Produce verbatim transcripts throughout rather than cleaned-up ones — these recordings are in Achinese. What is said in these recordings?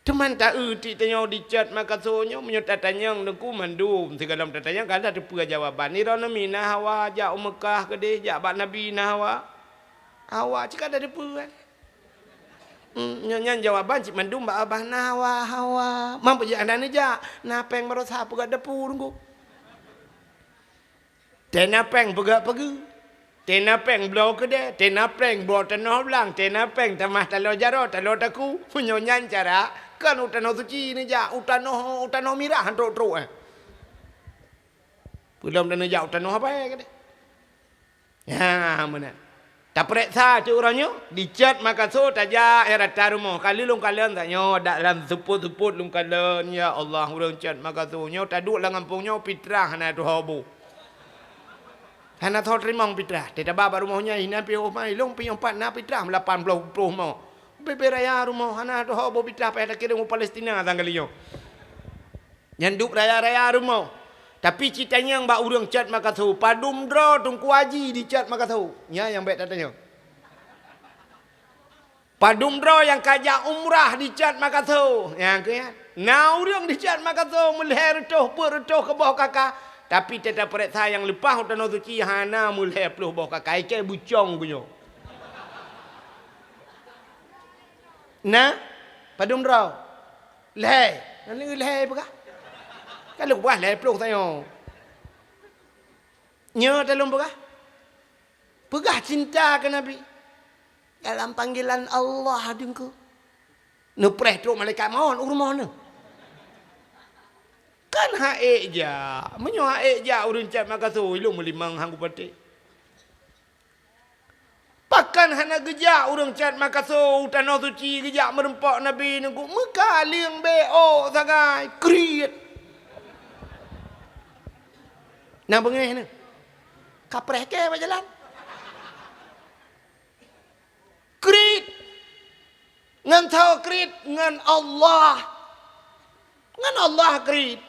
Teuma ta-eu ti tanyoe di chat makaso nyoe, meunyoe tatanyong Teungku mandum sigohlom tatanyong ka tateupeue jawaban. Ironomi na hawa jak u Meukah keudeh, jak bak Nabi na hawa. Hawa cit ka tateupeue, eh. Hmm, nyoe nyan jawaban cit mandum bak babah na hawa, hawa. Mampu jak hana neujak, na péng barosa peugah depu Teungku. Tena péng peugah peugeu, tena péng bloe keudè, tena péng bloe tanoh blang, tena péng tamah taloe jaroe, taloe takue. Meunyoe nyan cara, kon u tanoh suci neujak, u tanoh, u tanoh mirah trok-trok, eh. Peulom dan neujak u tanoh apai keudè. Ha, meunan. Tapeuriksa cit uroe nyoe, di chat makaso tajak, eh, rata rumoh. Ka lheueh lôn kalon tanyoe, dak lam seupôt-seupôt lôn kalon, ya Allah, ureuëng chat makaso nyoe taduek lam gampông nyoe pitrah hana tuho boh. Hana tuho teurimong pitrah. Teutabah bak rumoh nyan, inan piôh mai, lôn piôh pat na pitrah lapan ploh ploh mo. Bebe raya rumoh hana tuho boh pitrah payah takirém u Palestina sang kali nyoe. Nyan duek raya-raya rumoh. Tapi cit tanyong bak ureuëng chat makaso, padum droe Teungku Haji di chat makaso. Nyan nyang bék tatanyong. Padum droe nyang ka jak umrah di chat makaso. Nyang keu nyan. Na ureuëng di chat makaso meulhèe reutôh peuet reutôh keuboh kaka. Tapi teutab peuriksa nyang leupah u tanoh suci hana meulhèe ploh boh kaka. Ikei bucong geuh nyoe. Na? Padum droe? Lhèe. Nani lhèe peugah? Ka lôn peugah lhèe ploh tanyoe. Nyoe talôn peugah. Peugah cinta keu Nabi. Dalam panggilan Allah Teungku. Neupreh trok malaikat maut u rumoh neuh. Kan han ék jak. Meunyoe han ék jak ureuëng chat makaso, ilong meulimong han kupatéh. Pakon hana geujak ureuëng chat makaso u tanoh suci geujak meureumpok Nabi Teungku? Meukaleueng bék ôk sagai, kriet. Na beungéh neuh. Kapreh kèe bak jalan. Kriet. Ngon soe kriet? Ngon Allah. Ngon Allah kriet.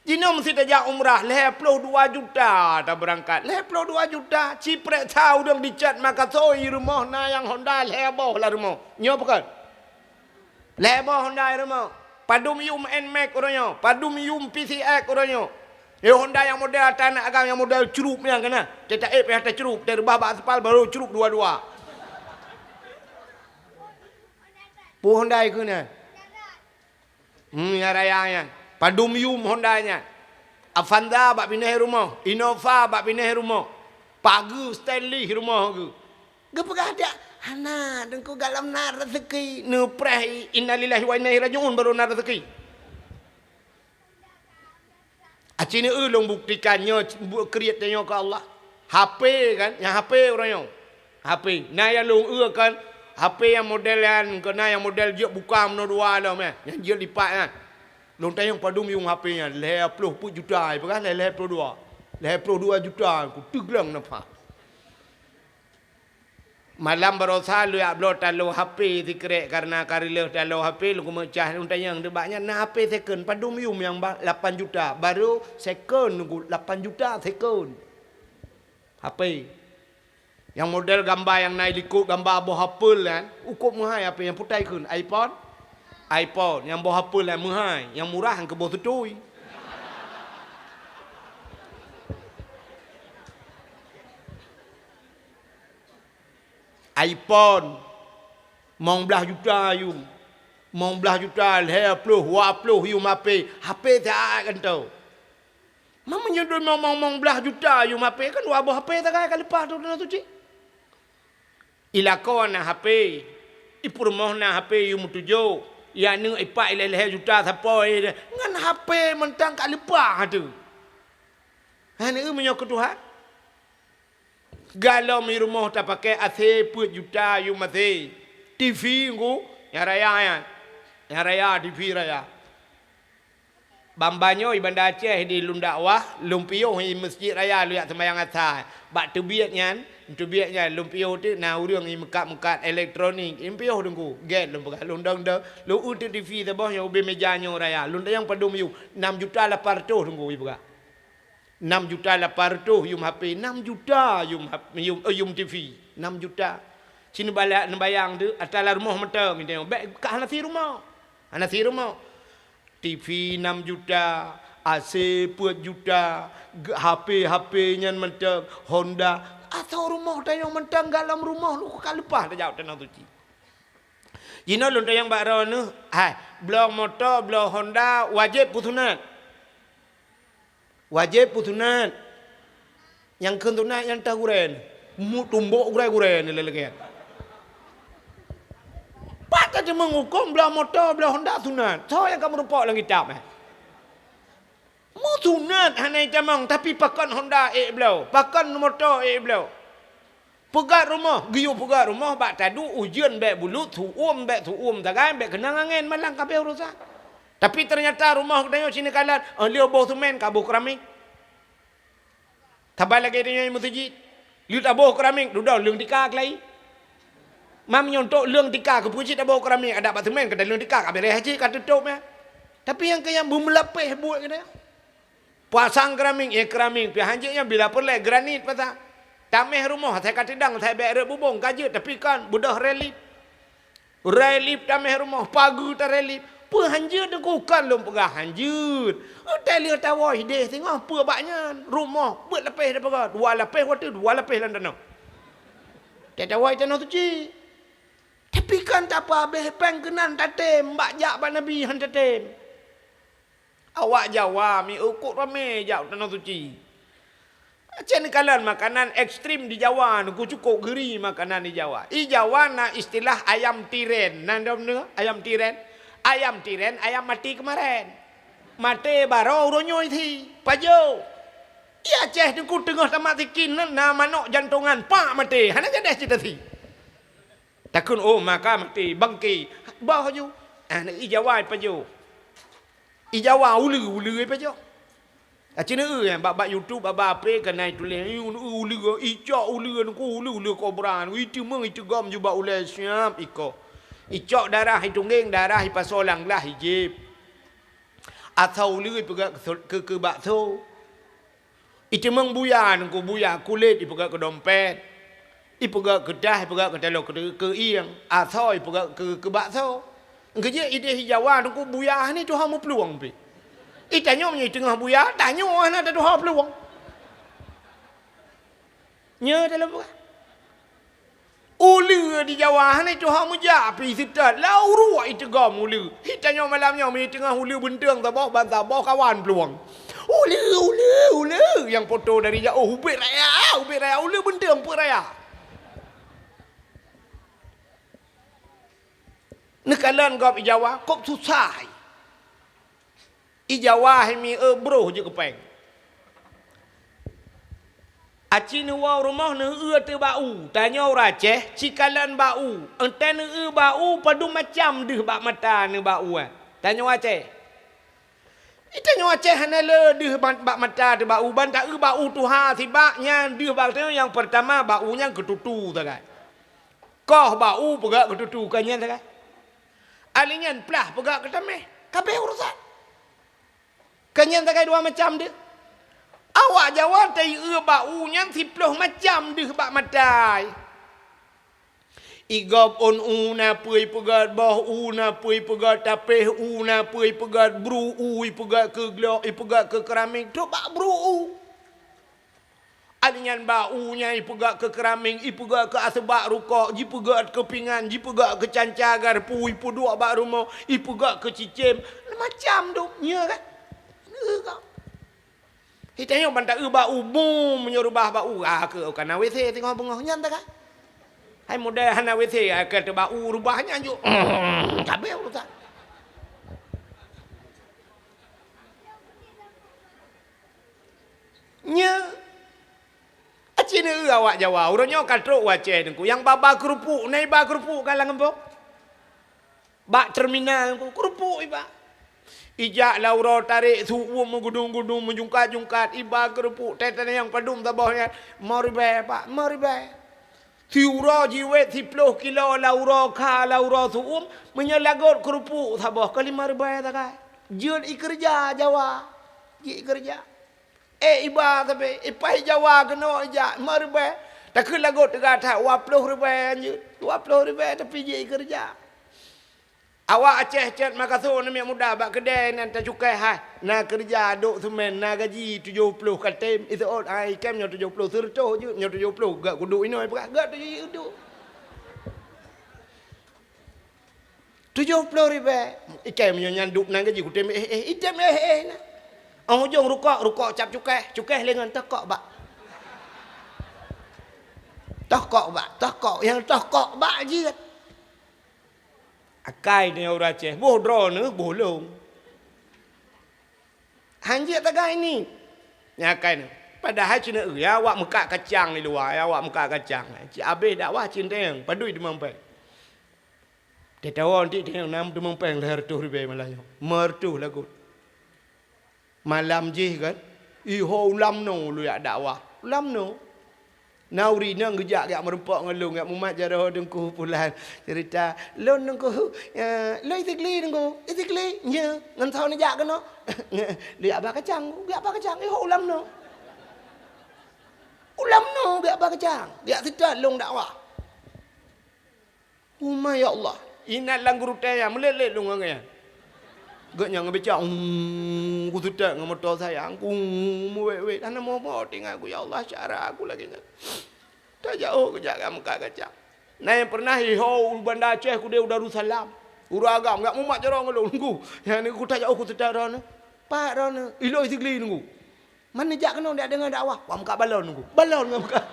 Jinoe meusti tajak umrah lhèe ploh dua juta tabeurangkat. Lhèe ploh dua juta, ci preksa ureuëng di chat makaso i rumoh na nyang Honda lhèe boh lam rumoh. Nyoe pakon? Lhèe boh Honda i rumoh. Padum yum Nmax uroe nyoe, padum yum P C X uroe nyoe. Eh, Honda nyang model ata aneuk agam nyang model crup nyan keunan. Teuta ék payah tacrup, tareubah bak aspal baru crup dua-dua. Peue Honda i keunan? Hmm, nyang raya nyan. Padum yum Honda nyan. Avanza bak binéh rumoh, Innova bak binéh rumoh. Pageue Stanley rumoh geuh. Geupeugah dak, hana, Teungku, gohlom na rezeki. Neupreh, innalillahi wa inna ilaihi raji'un, baru na rezeki. Aci neu lôn buktikan nyoe, bu-, kriet tanyoe keu Allah. H P kan, nyang H P uroe nyoe. H P. Na nyang lôn eu kan, H P nyang model nyan, keu na nyang model jeuet buka meunoe dua lom, eh. Nyang jeuet lipat nyan. Lôn tanyong padum yum H P nyan, lhèe ploh peuet juta, peugah lhèe, lhèe ploh dua. Lhèe ploh dua juta, ku teugleng nafah. Malam barosa lôn jak bloe taloe H P sikrek, kareuna ka reuloh taloe H P lôn keumeung cah, lôn tanyong bak nyan na H P second padum yum nyang ba-, lapan juta, baru second nunggu lapan juta second. H P. Nyang model gamba nyang na i likot gamba boh apel nyan, ukop meuhai H P nyang putai kheun iPhone. iPhone nyang boh apel nyan meuhai, nyang murah nyang keu boh seutui. iPhone, limong blaih juta yum. Limong blaih juta, lhèe ploh, dua ploh yum H P. H P siat gantoe. Meunyoe limong, limong blaih juta yum H P, kan dua boh H P sagai ka leupah tu, tu, tu, cit. I lakoe na H P, i peurumoh na H P yum tujoh, i aneuk ipat ilèe lhèe juta sapoe, ngon H P mantong ka leupah tu. Hana eu meunyoe keu Tuhan. Gohlom i rumoh tapakèe A C peuet juta yum A C. T V ngku, nyang raya nyan. Nyang raya, T V raya. Ban-ban nyoe i Banda Aceh di lôn dakwah, lôn piôh i Meuseujid Raya lôn jak seumayang asa. Bak teubiet nyan, teubiet nyan lôn piôh teuk na ureueng i meukat-meukat elektronik, lôn piôh Teungku. Gèt lôn peugah, lôn dong-dong, lôn eu teuk T V saboh nyang ubé meja nyoe raya. Lôn tanyong padum yum, nam juta lapan reutôh Teungku i peugah. Nam juta lapan reutôh yum H P, nam juta yum hap-, yum, eh, yum T V, nam juta. Ci neubalak, neubayang teuk, ata lam rumoh mantong, bèk ka hana sie rumoh. Hana sie rumoh. T V enam juta, A C peuet juta, ge-, H P-H P nyan mantong, Honda. Asoe rumoh tanyoe mantong, galom rumoh lôn ka leupah tajak tanoh suci. Jinoe lôn tanyong bak droeneuh, hai, bloe moto, bloe Honda, wajéb peu sunat? Wajéb peu sunat? Nyang kheun sunat nyan teuh gurée nyoe. Meutumbok gurée-gurée nyoe lé lagée nyan. Pat tadeungoe hukôm bloe moto, bloe Honda sunat? Soe nyang ka meurumpok lam kitab, eh? Meusunat hana jitamong, tapi pakon Honda ék bloe, pakon moto ék bloe. Peugöt rumoh, geuyue peugöt rumoh bak taduek ujeuen bék bulut, su'uem bék su'uem sagai, bék keunong angén, malang ka abéh urosan. Tapi teunyata rumoh geutanyoe sineuk kalon, oh, lheueh boh seumén ka boh keramik. Saban lagée tanyoe meuseujid, lheueh taboh keramik, dudoe leueng tika keulayi. Mam nyoe untuk leueng tika keupeue cit taboh keramik, adak bak seumén keu leueng tika ka beureh cit ka teutôb nyan. Tapi nyang keu nyang beumeulapéh buet geutanyoe. Pasang keramik, ya keramik, pih hanjeuet nyan bila peureulée granit pasang. Taméh rumoh, asai ka teudang, asai bék rot bubông, ka jeuet, tapi kon, beudôh relief. Relief taméh rumoh, pageue tarelief. Peue hanjeuet teungku, kon lôn peugah hanjeuet. Watée lheueh tawoe idéh singoh, peue bak nyan? Rumoh, beuet lapéh tapeugah, dua lapéh watée, dua lapéh lam tanoh. Watée tawoe tanoh suci. Tapi kon tapeuhabéh péng keunan tatém, bak jak bak Nabi han tatém. Awak Jawa miseue kok ramé jak tanoh suci. Aceh neukalon makanan ekstrem di Jawa, nyoe cukôp geuri makanan di Jawa. I Jawa na istilah ayam tiren. Na dom nyoe ayam tiren? Ayam tiren, ayam mati kemarin. Maté baroe uroe nyoe thi. Pajoh. I Aceh teungku teungoh tamat sikin na manok jantongan, pak maté. Hana jadeh cit thi. Takheun, oh, maka maté, bangke. Bah ju. Ah, i Jawa pajoh. I Jawa uleue, uleue pajoh. Aceh neu, eh, bak, bak YouTube, bak, bak apa, keunan tuléh, i uleue, uleue, icok uleue, nyoe uleue, uleue kobra, iteumeng, itegom ju bak ulée siap iko. Icok darah, itunggeng darah, ipasoe lam glah, ijieb. Asoe uleue ipeugah keu, keu, keu bakso. Iteumeng buya nyoe buya kulét ipeugah keu dompet, ipeugah keu tah, ipeugah keu taloe keu, keu ieng, asoe ipeugah keu, keu bakso. Ngeujeuet idéh i Jawa nyoe buya hana tuha meuplueng pih. I tanyoe meunyoe teungoh buya, tanyoe hana tatuha plueng. Nyoe dalam buka. Uleue di Jawa hana tuha meujak pih seutôt, lau ruek iteugom uleue. Hi tanyoe malam nyoe meuteungoh uleue beunteueng saboh ban saboh kawan plueng. Uleue, uleue, uleue, nyang poto dari jauh, ubit raya, ubit raya, uleue beunteueng peuet raya. Neukalon gob i Jawa, kok susah. I Jawa hai miseue broh jeuet keu péng. Aci neuwoe rumoh neueu teuh bak u, tanyoe ureueng Aceh cikalon bak u. Entée neueu bak u padum macam deuh bak mata neueu bak u, eh. Tanyoe Aceh. I tanyoe Aceh hana le deuh bak, bak mata teuh bak u, ban taeu bak u tuha sibak nyan deuh bak teuh nyang peurtama bak u nyan keututu sagai. Koh bak u peugah keututu ka nyan sagai. Alèh nyan plah peugah keu taméh, ka abéh urusan. Ka nyan sagai dua macam deuh. Awak Jawa taieu bak u nyan siploh macam deuh bak matai. Igob ôn u na peue ipeugah, boh u na peue ipeugah, tapéh u na peue ipeugah, bru u ipeugah keu glok, ipeugah keu keramik, trok bak bru u. Alèh nyan bak u nyan ipeugah keu keramik, ipeugah keu aseubak rukok, jipeugah keu pingan, jipeugah keu canca garpu, ipeuduek bak rumoh, ipeugah keu cicém, macam dum, nyo kan? Nyo kan? Hi tanyoe ban taeu bak u, bum, meunyoe reubah bak u, ah, keu ka na W C singoh beungoh nyan ta kan? Hai model hana W C, ah, ka teuh bak u reubah nyan ju, ka abéh urusan. Nyo. Aci neu awak Jawa, uroe nyoe ka trok u Aceh teungku, nyang ba-ba keurupuk, na iba keurupuk ka lam gampông. Bak terminal teungku, keurupuk iba. Ijak lam uroe tarek su-uem meugudong-gudong, meujungkat-jungkat, iba keurupuk, teuh tanyong padum saboh nyan, lima ribèe, Pak, lima ribèe. Siuroe jiwét siploh kilo lam uroe kha, lam uroe su-uem, meunyoe lagot keurupuk saboh ka lima ribèe sagai. Jeuet ikeureuja Jawa, jeuet ikeureuja. Eh, iba tapi, ipai Jawa keunoe ijak, lima ribèe. Takheun lagot teuga that, dua ploh ribèe hanjeuet. Dua ploh ribèe tapi jeuet ikeureuja. Awak Aceh cot makaso namiet muda bak keudè nan tacukai hai. Na keureuja dok seumén, na gaji tujoh ploh ka tem. Iseuôt hai ikem nyoe tujoh ploh, seureutôh jeuet nyoe tujoh ploh. Gak kuduek inoe peugah, gak tujoh jeuet duek. Tujoh ploh ribèe. Ikem nyoe nyan duek nan gaji kutem éh éh, item éh éh na. Óh ujong rukok, rukok cap cukai, cukai lé ngon toh kok bak. Toh kok bak, toh kok, nyang toh kok bak jeuet. Akai nyoe ureueng Aceh, boh droeneuh, boh lôn. Han jeuet tagai ni. Nyan akai nyoe. Padahai cit na, ya, awak meukat kacang di luwa, ya, awak meukat kacang. Cit abéh dakwah cit teueng, padum teumeu'en péng. Teutabang cit teueng, na teumeu'en péng lhèe reutôh ribèe malam nyoe. Lhèe reutôh lagot. Malam jih kan, iho u Lamno lôn jak dakwah. U Lamno. Na ureueng inong geujak, geujak meurumpok ngon lôn, geujak mumat jaroe Teungku Pulan. Cerita, "Lôn Teungku, eh, lôn Isigli Teungku." "Isigli?" "Nyo." "Ngon soe neujak keunoe?" "Geujak ba kacang." "Geujak ba kacang?" "Iho u Lamno." U Lamno geujak ba kacang. Geujak seutôt lôn dakwah. Uma ya Allah, inan lam geurutée nyan, meulet-let lôn ngon gobnyan. Gobnyan ngon becak, "Umm, kuseutôt ngon moto sayang, ku meuwét-wét, hana mo-mo teuingat ku, ya Allah, cara ku lagée nyan." Tajak geujak ka meukat kacang. Na nyang pernah iho u Banda Aceh keudeh u Darussalam. Ureueng agam, geujak mumat jaroe ngon lôn, Teungku. Nyan Teungku tajak kuseutôt droeneuh. Pat droeneuh, ilôn Isigli Teungku. Man neujak keunoe jak deungoe dakwah? Wah meukat balon Teungku. Balon ngon meukat.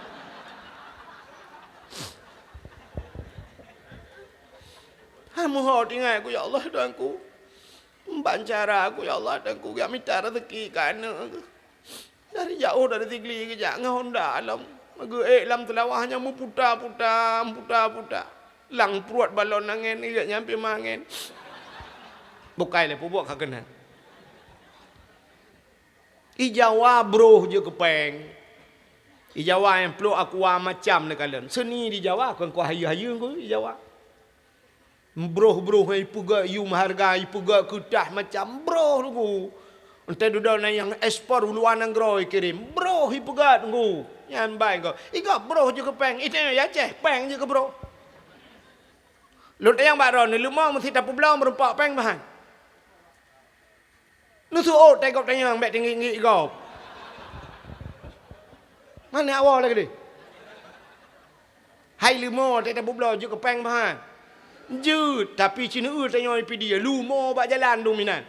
Ha, meuho teuingat ku, ya Allah, Tuhanku. Ban cara ku, ya Allah, Tuhanku, geujak mita raseuki keu aneuk. Dari jaoh, dari Sigli geujak ngon honda lom. Geuék lam Seulawah nyang meuputa-puta, meuputa-puta. Lam pruet balon angén, geuék nyang pih mangén. Bukai lé peubuet ka keunan. I Jawa broh jeuet keu péng. I Jawa nyang plôk aqua macam neukalon. Seuni di Jawa kon keu hayeue-hayeue keu i Jawa. Broh-broh nyang ipeugét yum hareuga, ipeugét keureutah macam broh Teungku. Enteuk dudoe na nyang ekspor u luwa nanggroe ikirém, broh ipeugét Teungku. Nyan bai keu. Igob broh jeuet keu péng, i Aceh péng jeuet keu broh. Lôn tanyong bak droeneuh, leumo meusi tapeubloe meurumpok péng meuhan? Neuseuôt teugob tanyong bék teungiek-ngiek gob. Meunan awai lagée deh. Hai leumo teutabubloe jeuet keu péng meuhan? Jeuet, tapi ci neueu tanyoe ipidie leumo bak jalan dum inan.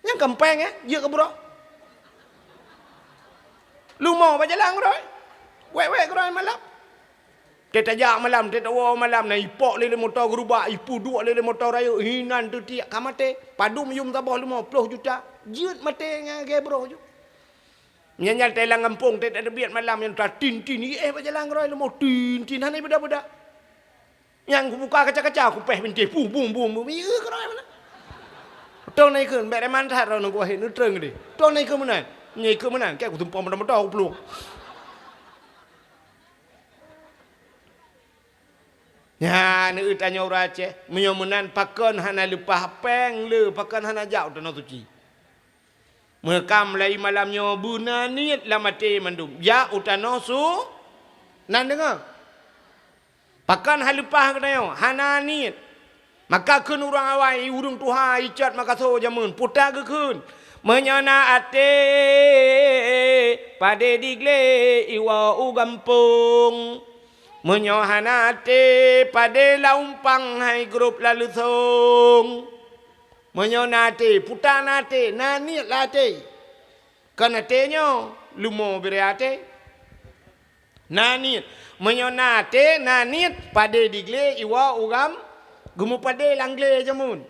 Nyang keu péng, eh, jeuet keu broh. Leumo bak jalan keudroe. Wék-wék keudroe malam. Teutajak malam, teutawoe malam, na ipok lé, lé moto geurubak, ipeuduek lé, lé moto rayeuk, hinan teutiek ka maté. Padum yum saboh leumo ploh juta, jeuet maté ngon lagée broh ju. Nyan-nyan teulang gampông, teuteubiet malam nyan tatin-tin, iéh bak jalan keudroe leumo tin-tin, hana ibeuda-beuda. Nyang kubuka kaca-kaca, kupéh bintéh, bum, bum, bum, bum, iéh keudroe meunan. Tong na ikheun, bék reman that droeneuh kuwahé, neutrön geudeh. Tong na ikheun meunan, nyan ikheun meunan, keu kutumpông moto-moto kuplueng. Nyan, neueu tanyoe ureueng Aceh, meunyoe meunan pakon hana leupah péng le, pakon hana jak u Tanoh Suci. Meukam lai malam nyoe beuna niet lam até mandum, jak u Tanoh Su-, nan deungoe. Pakon hana leupah geutanyoe, hana niet. Maka kheun ureueng awai, ureueng tuha, icot makaso jameun, puta geukheun, "Meunyoe na até, padé diglé iwoe u gampông. Meunyoe hana até, padé lam umpang hai grob laleusong." Meunyoe na até, puta na até, na niet lam até. Kon até nyoe, leumo bire até. Na niet. Meunyoe na até, na niet, padé diglé iwoe u gam-, geumeupadé lam glé jameun.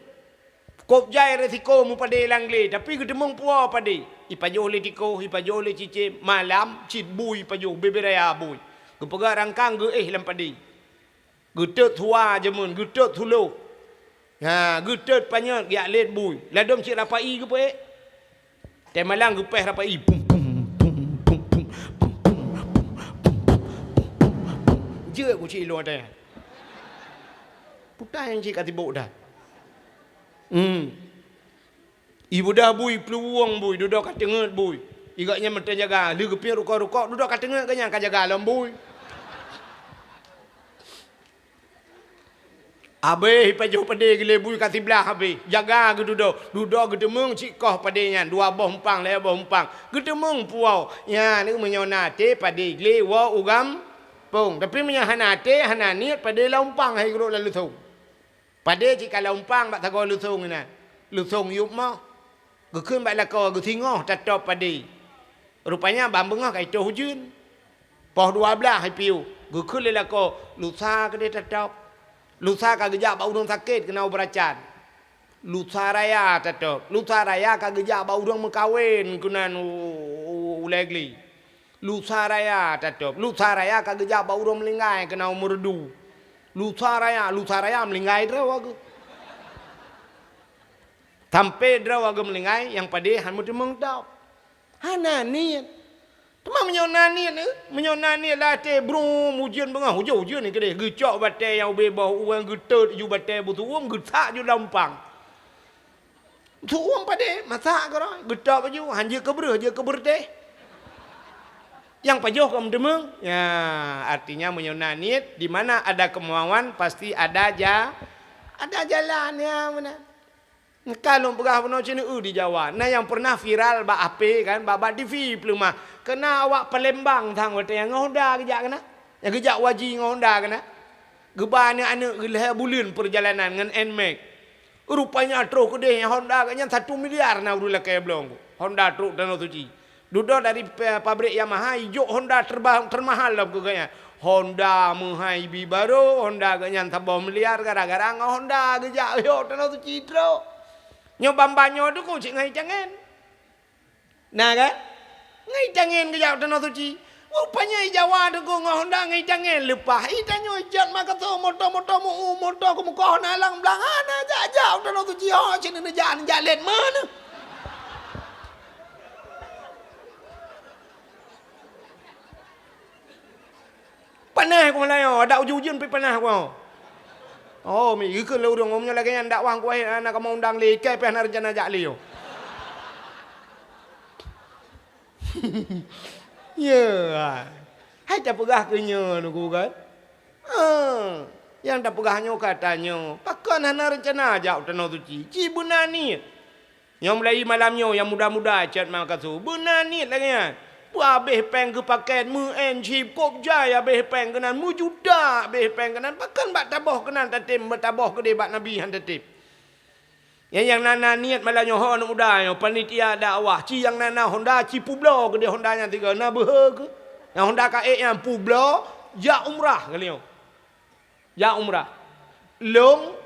Kôb jai resiko meupadé lam glé, tapi geuteumeung puwoe padé. Ipajoh lé tikoh, ipajoh lé cicém, malam cit bui ipajoh, bibiraya bui. Geupeugah rangkang geuéh lam padé. Geutot suwa jameun, geutot suloh. Ha, geutot panyöt, geujak lét bui. Ladôm cit rapai geupeuék. Teumalang geupéh rapai. Pum, pum, pum, pum. Jeuet kucing ilong até. Putai nyang cit ka sibok dah. Hmm. Ibeudah bui, peuluwueng bui, dudoe ka teungeut bui. Igak nyan mantong jaga, lheueh geupiep rukok-rukok, dudoe ka teungeut geuh nyan ka jaga lom bui. Abéh ipajoh padé glé bui ka siblah abéh. Jaga geududoe. Dudoe geuteumeung cit koh padé nyan. Dua boh umpang, lhée boh umpang. Geuteumeung puwoe. Nyan meunyoe na até padé glé woe u gampông. Tapi meunyoe hana até, hana niet, padé lam umpang hai geuruek lam lusong. Padé cit ka lam umpang bak sagoe lusong inan. Lusong yup moh. Geukheun bak lakoe geusingoh tatôb padé. Rupanya ban beungoh ka itoh ujeuen. Poh dua blaih ipiôh, geukheun lé lakoe, lusa keudeh tatôb. Lusa ka geujak bak ureuëng sakét keunan u Beuracan. Lusa raya tatôb. Lusa raya ka geujak bak ureuëng meukawen keunan u, u, u Ulée Glé. Lusa raya tatôb. Lusa raya ka geujak bak ureuëng meulinggai keunan u Meureudu. Lusa raya, lusa raya meulinggai droe geuh. Sampoe droe geuh meulinggai, nyang padé hana meuteumeung tôb. Hana niet. Teuma meunyoe na niet, eh, meunyoe na niet lam até brum ujeuen beungoh, ujeuen-ujeuen keudeh, geucok batée nyang ubé boh ueng geutot ju batée beusuwuem geusak ju lam umpang. Suwuem padé, masak keudroe, geutôb ju, han jeuet keu breueh, jeuet keu beureutéh. Nyang pajoh ka meuteumeung. Ya, artinya meunyoe na niet, di mana ada kemauan, pasti ada ja-, ada jalan, ya, meunan. Ka lôn peugah bunoe sineuk di Jawa. Na nyang pernah viral bak H P kan, bak, bak T V peuleumah. Keunan awak Palembang sang watée nyan ngon Honda geujak keunan. Nyang geujak u haji ngon Honda keunan. Geuba aneuk-aneuk geuh lhée buleuen peurjalanan ngon Nmax. Rupanya troh keudeh Honda geuh nyan satu miliar na ureuëng lakée bloe. Honda trok Tanoh Suci. Dudoe dari pa-, pabrik Yamaha, ijok Honda terba-, termahal lom keu gobnyan. Honda meuhai bi barô, Honda gobnyan saboh miliar gara-gara ngon Honda geujak yoh Tanoh Suci trok. Nyoe ban-ban nyoe teuku cit ngai tangen. Na kan? Ngai tangen geujak Tanoh Suci. Rupanya i Jawa teuku ngon Honda ngai tangen leupah. I tanyoe jot makaso moto-moto meu-, moto keumeukoh na lam blang hana jak-jak Tanoh Suci ho cit neujak, neujak lét mana. Panas ku malam nyoe, adak ujeuen-ujeuen pih panas ku. Oh, mi geukheun lé ureuëng, meunyoe lagée nyan dakwah ku akhé, hana kamoe undang lé, ikai pih hana reuncana jak lé nyoe. Ya. Hai tapeugah keu nyoe nuku kan? Ha. Nyang tapeugah nyoe ka tanyoe, pakon hana reuncana jak u Tanoh Suci? Ci beuna niet. Nyoe mulai malam nyoe nyang muda-muda cot makaso, beuna niet lagée nyan. Peue abéh péng keu pakét, meu-én chip, kôb jai abéh péng keunan, meujuta abéh péng keunan, pakon bak taboh keunan tatem, bak taboh keudeh bak Nabi han tatem. Nyang, nyang na, na niet malam nyoe ho aneuk muda nyoe, panitia dakwah, ci nyang na, na Honda, ci peubloe keudeh Honda nyan tiga, na beuhe keu. Nyang Honda ka ék nyan peubloe, jak umrah kali nyoe. Jak umrah. Lôn,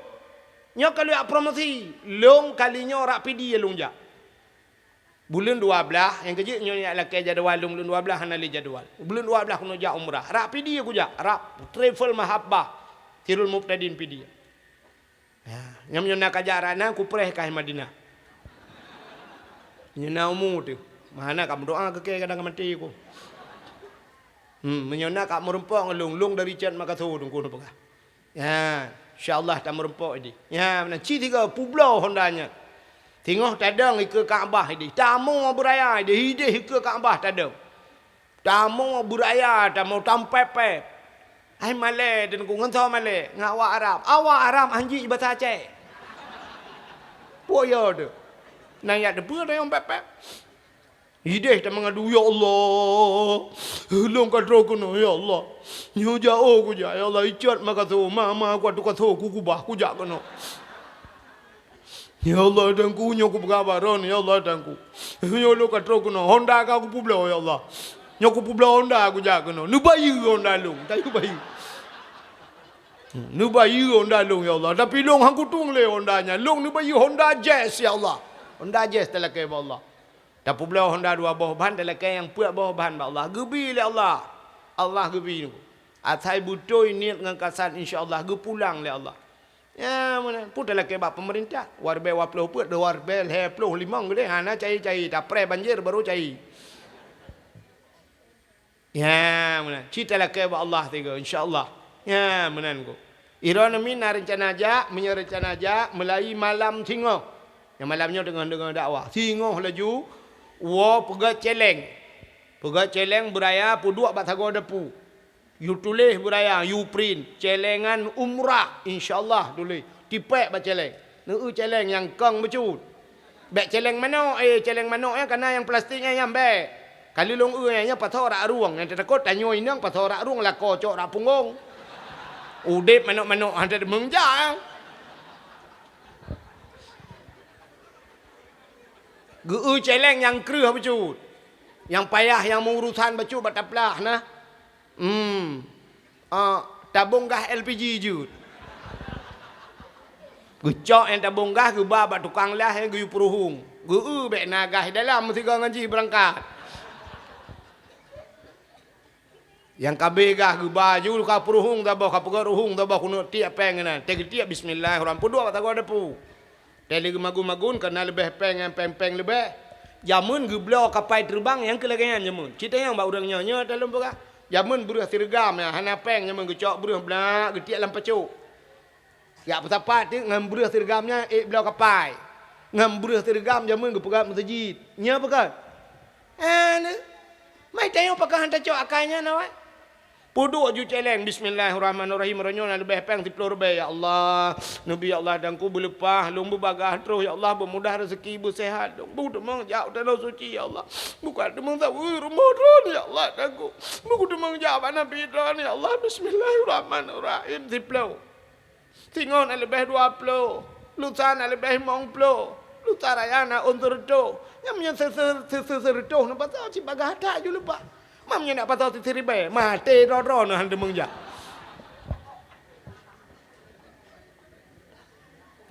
nyoe ka lheueh promosi, lôn kali nyoe rak Pidie lôn jak. Buleuen dua blaih, nyang keujeuet nyoe jak lakée jadwal lôn, buleuen dua blaih hana lé jadwal. Buleuen dua blaih keunoe jak umrah. Rak Pidie kujak, rak Travel Mahabbah, Sirul Mubtadin Pidie. Ya, nyang meunyoe na kajak rak na, kupreh kah Madinah. Nyoe na umu teuh. Meuhana ka meudoa keu kée kadang ka maté ku. Hmm, meunyoe na ka meureumpok ngon lôn, lôn dari Cot Makaso teungku neupeugah. Ya, insya Allah tameureumpok ideh. Ya, meunan ci tiga peubloe Honda nyan. Singoh tadong ikeue Ka'bah ideh. Tamoe beuraya ideh, ideh ikeue Ka'bah tadong. Tamoe beuraya, tamoe tampép-pép. Hai malée teungku ngon soe malée, ngon awak Arab. Awak Arab han jeuet basa Aceh. Peue yo teuh? Nyan jak teupeue tayong pép-pép. Ideh tameungadu, "Ya Allah, lôn ka troh keunoe, ya Allah. Nyoe jak oh kujak, ya Allah, i Cot Makaso, ma, ma, ku atu kaso ku kubah, kujak keunoe. Ya Allah, Teungku, nyoe kupeugah bak droeneuh, ya Allah, Teungku. Nyoe lôn ka troh keunoe, Honda ka kupeubloe, ya Allah. Nyoe kupeubloe Honda kujak keunoe. Neubayeue Honda lôn, tayue bayeue. Neubayeue Honda lôn, ya Allah. Tapi lôn han kutueng lé Honda nyan. Lôn neubayeue Honda Jazz, ya Allah. Honda Jazz talakée bak Allah." Tapeubloe Honda dua boh ban, talakée nyang peuet boh ban bak Allah. Geubi lé Allah. Allah geubi. Asai beutôi niet ngon kasat, insya Allah geupulang lé Allah. Ya, meunan. Peue talakée bak peumeurintah. Warbée dua ploh peuet, warbée lhée ploh limong geudeh. Hana cai-cai. Tapreh banjir baru cai. Ya, meunan. Ci talakée bak Allah tiga, insya Allah. Ya, meunan ku. Droeneuh mi na reuncana jak, meunyoe reuncana jak, meulayeue malam singoh. Nyang malam nyoe teungoh deungoe dakwah. Singoh laju, woe peugét céléng. Peugét céléng beuraya peuduek bak sagoe dapu. Yue tuléh beuraya, yue print, céléngan umrah, insya Allah tuléh. Tipék bak céléng. Neu-eu céléng nyang kong bacut. Bék céléng manok, eh, céléng manok nyan kana nyang plastik nyan, nyan bék. Ka lheuh lôn eu nyan, nyan pasoe rak rueng, nyang teutakot tanyoe inong pasoe rak rueng, lakoe cok rak punggong. Udép manok-manok han teudeungoe jak. Geu-eu céléng nyang kreueh bacut. Nyang payah nyang meuurusan bacut bak taplah na. Hmm. Ah, tabong gas L P G jeuet. Geucok nyang tabong gas geuba bak tukang las nyang geuyue peuruhueng. Geu-eu bék na gas dalam meusigoe ngon jih beurangkat. Nyang ka abéh gas geuba ju ka peuruhueng saboh, ka peugöt ruhueng saboh keuneuk tiek péng inan. Teugeutiek bismillahirrahmanirrahim. Peuduek bak sagoe depu. Teuh lé geumagun-magun, ka na leubeh péng nyan péng-péng leubeh. Jameun geubloe kapai teureubang nyang keu lagée nyan jameun. Cit tanyong bak ureuëng nyoe, nyoe teuh lôn peugah. Jameun breueh sireugam nyan, hana péng jameun geucok breueh blak, geutiek lam pacok. Jak peusapat teuk ngon breueh sireugam nyan ék bloe kapai. Ngon breueh sireugam jameun geupeugöt meuseujid. Nyoe peugah. Eh, ni. Mai tanyong pakon han tacok akai nyan awai. Peuduek ju céléng, bismillahirrahmanirrahim, uroe nyoe na leubeh péng siplôh ribée, ya Allah. Neubi ya Allah, dan ku beuleupah, lôn beubagaih troh, ya Allah, beumudah raseuki, beuseuhat, lôn beuteumeung jak u Tanoh Suci, ya Allah. Buka teumeung saweue rumoh droen, ya Allah, dan ku beuteumeung jak bak Nabi droen, ya Allah. Bismillahirrahmanirrahim, siplôh. Singoh na leubeh dua ploh, lusa na leubeh limong ploh, lusa raya na ôn seureutôh. Nyang meunyoe se-, se-, se-, se-, seureutôh na pasoe cit bagaih that ju lupa. Mam nyoe nak pasoe siribée, maté droe-droe na han teumeung jak.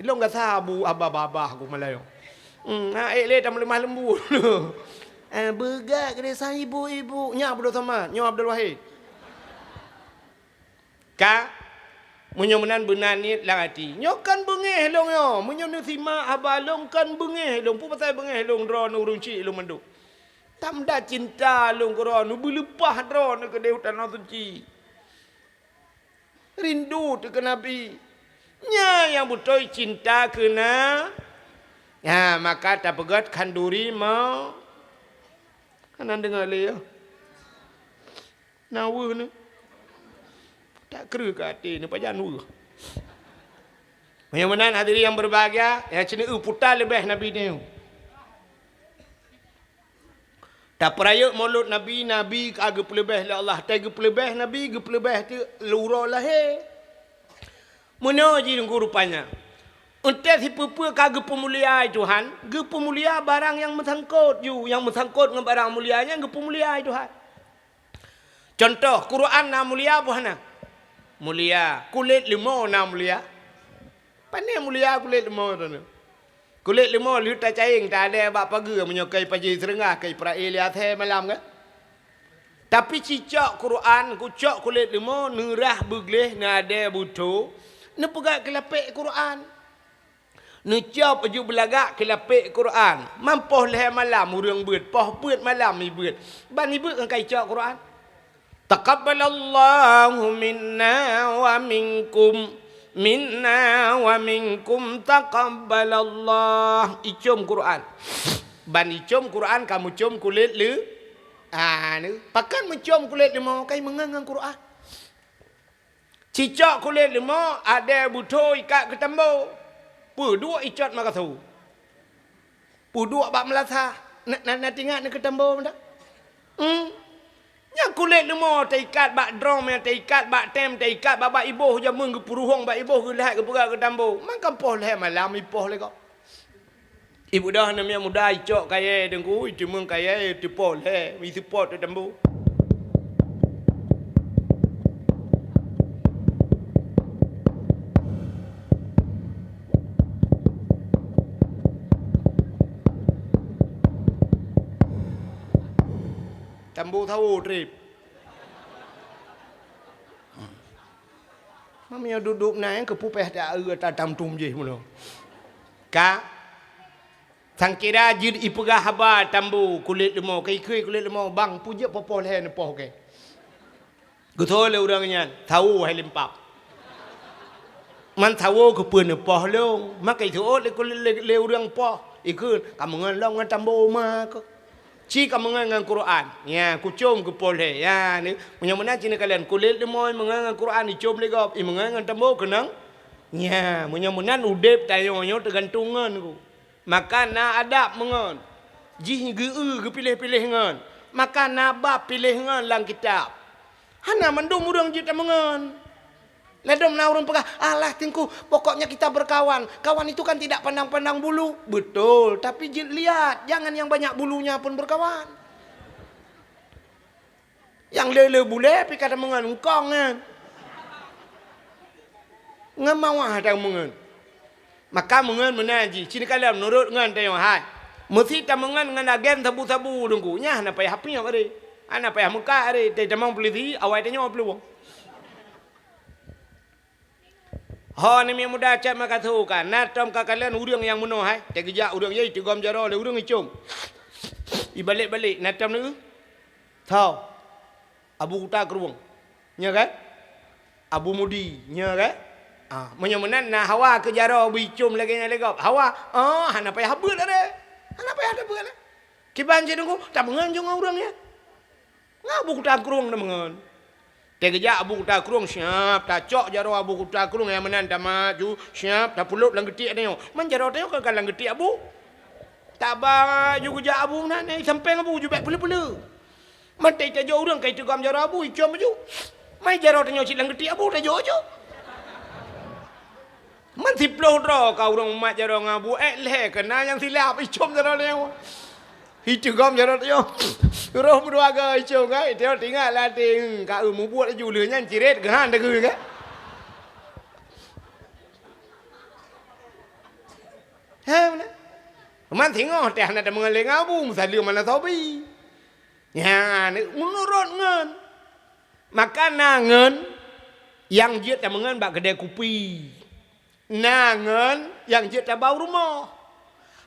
Ilong gasa bu abah-babah ku Malayu. Hmm, ha, ék lé tameuleumah leumbut. Eh, beugak geude sang ibu-ibu. Nya Abdul Samad, nyoe Abdul Wahid. Ka, meunyoe meunan beuna niet lam até. Nyoe kan beungéh lôn nyoe. Meunyoe neusimak haba lôn kan beungéh lôn. Peue pasai beungéh lôn droeneuh ureuëng chik lôn mandum. Tamda cinta lôn keu droeneuh, beuleupah droeneuh keudeh u Tanoh Suci. Rindu teuh keu Nabi. Nyan nyang beutôi cinta keu na. Nya, maka tapeugét khanduri mo. Hana deungoe lé, ya. Na weueh nyoe. Tak kreueh keu até nyoe pajan weueh. Meunyoe meunan hadirin yang berbahagia, nyang ceuneuh puta leubeh Nabi nyoe. Tapeurayeuk Maulud Nabi, Nabi ka geupeuleubeh lé Allah. Teuh geupeuleubeh Nabi, geupeuleubeh teuk uroe lahé. Meunoe jih Teungku rupanya. Eunteuk sipeue-peue ka geupeumulia Tuhan, geupeumulia barang nyang meusangkot ju, nyang meusangkot ngon barang mulia nyan geupeumulia Tuhan. Cuntoh, Quran na mulia peue hana? Mulia. Kulét leumo na mulia? Pane mulia kulét leumo droeneuh. Kulét leumo lheueh tacayeng, taadée bak pageue, meunyoe keu paji seureungah, keu peurae lé asée malam kan? Tapi cicok Quran, kucok kulét leumo, neurah beugleh, neuadée beutho, neupeugah keu lapék Quran. Neucop aju beulagak keu lapék Quran. Mam poh lhée malam ureuëng beuet, poh beuet malam ibeuet. Ban ibeuet ngon ka icok Quran. Taqabbalallahu minna wa minkum. Minna wa minkum taqabbalallah. Icom Quran. Ban icom Quran ka meucom kulét leu-, ah, neu-, pakon meucom kulét leumo kai meungon ngon Quran. Cicok kulét leumo, adée beutho ikat keu tambo. Peuduek icot makasu. Peuduek bak meulasah. Na, na, na tingat neu keu tambo meuda? Hmm. Nyang kulét leumo taikat bak drom, nyang taikat bak tem, taikat bak, bak iboh jameun geupeuruhong bak iboh geulhak geupeugah keu tambo. Mangka poh lhée malam ipoh lé gob. Ibeudôh aneuk miet muda icok kayée Teungku, iteumeung kayée teupoh lhée, iteupoh teutambu. Tambu sawo treb. Meunyoe duek-duek na nyang keu pupéh ta-, eu, ta-, tam tum jih meunoe. Ka? Sangkira jeuet ipeugah haba tambu kulét leumo, ka ikheue kulét leumo, bang, peue jeuet poh-poh lhée neupoh kée. Geutôi lé ureuëng nyan, sawo hai limpab. Man sawo keupeue neupoh lôn, maka iseuôt lé, lé, lé ureuëng poh, ikheun, ka meungon lom ngon tambu ma keuh. Ci ka meungon ngon Quran. Nya, kucom keu poh lhèe. Nya, ni, meunyoe meunan ci neukalon, kulét leumoi meungon ngon Quran, icom lé gob, i meungon ngon tambo keunong. Nya, meunyoe meunan udép tanyoe nyoe teugantung ngon ku. Maka na adab meungon. Jih geu-eu geupiléh-piléh ngon. Maka na bab piléh ngon lam kitab. Hana mandum ureuëng jeuet tameungon. Ladom na ureuëng peugah, "Alah, Teungku, pokoknya kita berkawan. Kawan itu kan tidak pandang-pandang bulu." Betul, tapi jeuet lihat, jangan yang banyak bulunya pun berkawan. Nyang le-le bulèe pih ka tameungon, eungkong nyan. Ngon mawah tameungon. Maka meungon meunan jih, ci neukalon meunurot ngon tanyoe hai. Meusi tameungon ngon agen sabu-sabu Teungku, nyan hana payah piôh aré. Hana payah meukat aré, tai tamong polisi, awai tanyoe peuluwang. Ho aneuk miet muda cot meukaso ka, na tom ka kalon ureuëng nyang meunoe hai, teugeujak ureuëng jih, iteugom jaroe lé ureuëng icom. Ibalek-balek, na tom neu? Tho. Abu Kuta Krueng. Nya kan? Abu Mudi. Nya kan? Ah, meunyoe meunan na hawa keu jaroe bu icom lagèe nyan lé gob. Hawa, oh, hana payah beuet aré. Hana payah tabeuet aré. Kiban cit Teungku, tameungon jong ureuëng nyan. Ngon Abu Kuta Krueng tameungon. Teugeujak Abu Kuta Krueng siap, tacok jaroe Abu Kuta Krueng nyang meunan tamaju, siap, tapulop lam geutiek tanyoe. Man jaroe tanyoe ka lam geutiek Abu. Taba ju geujak Abu nan, eh, sampéng Abu ju bèk peuleu-peuleu. Man tai tajok ureuëng ka iteugom jaroe Abu, icom ju. Mai jaroe tanyoe cit lam geutiek Abu tajok ju. Man siplôh droe ka ureuëng mumat jaroe ngon Abu, eh, lhèe keuna nyang silap, icom jaroe tanyoe. Iteugom jaroe tanyoe. Roh meudua goe icom kan, iteungoh teuingat lam até, hmm, ka eu mubuet laju lheueh nyan cirét geuhan dagui kan. He, meunan. Man singoh teuh hana tameungon lé ngon Abu, meusaleuem hana sobi. Nyan, meunurot ngon. Maka na ngon nyang jeuet tameungon bak keudè kupi. Na ngon nyang jeuet tabau rumoh.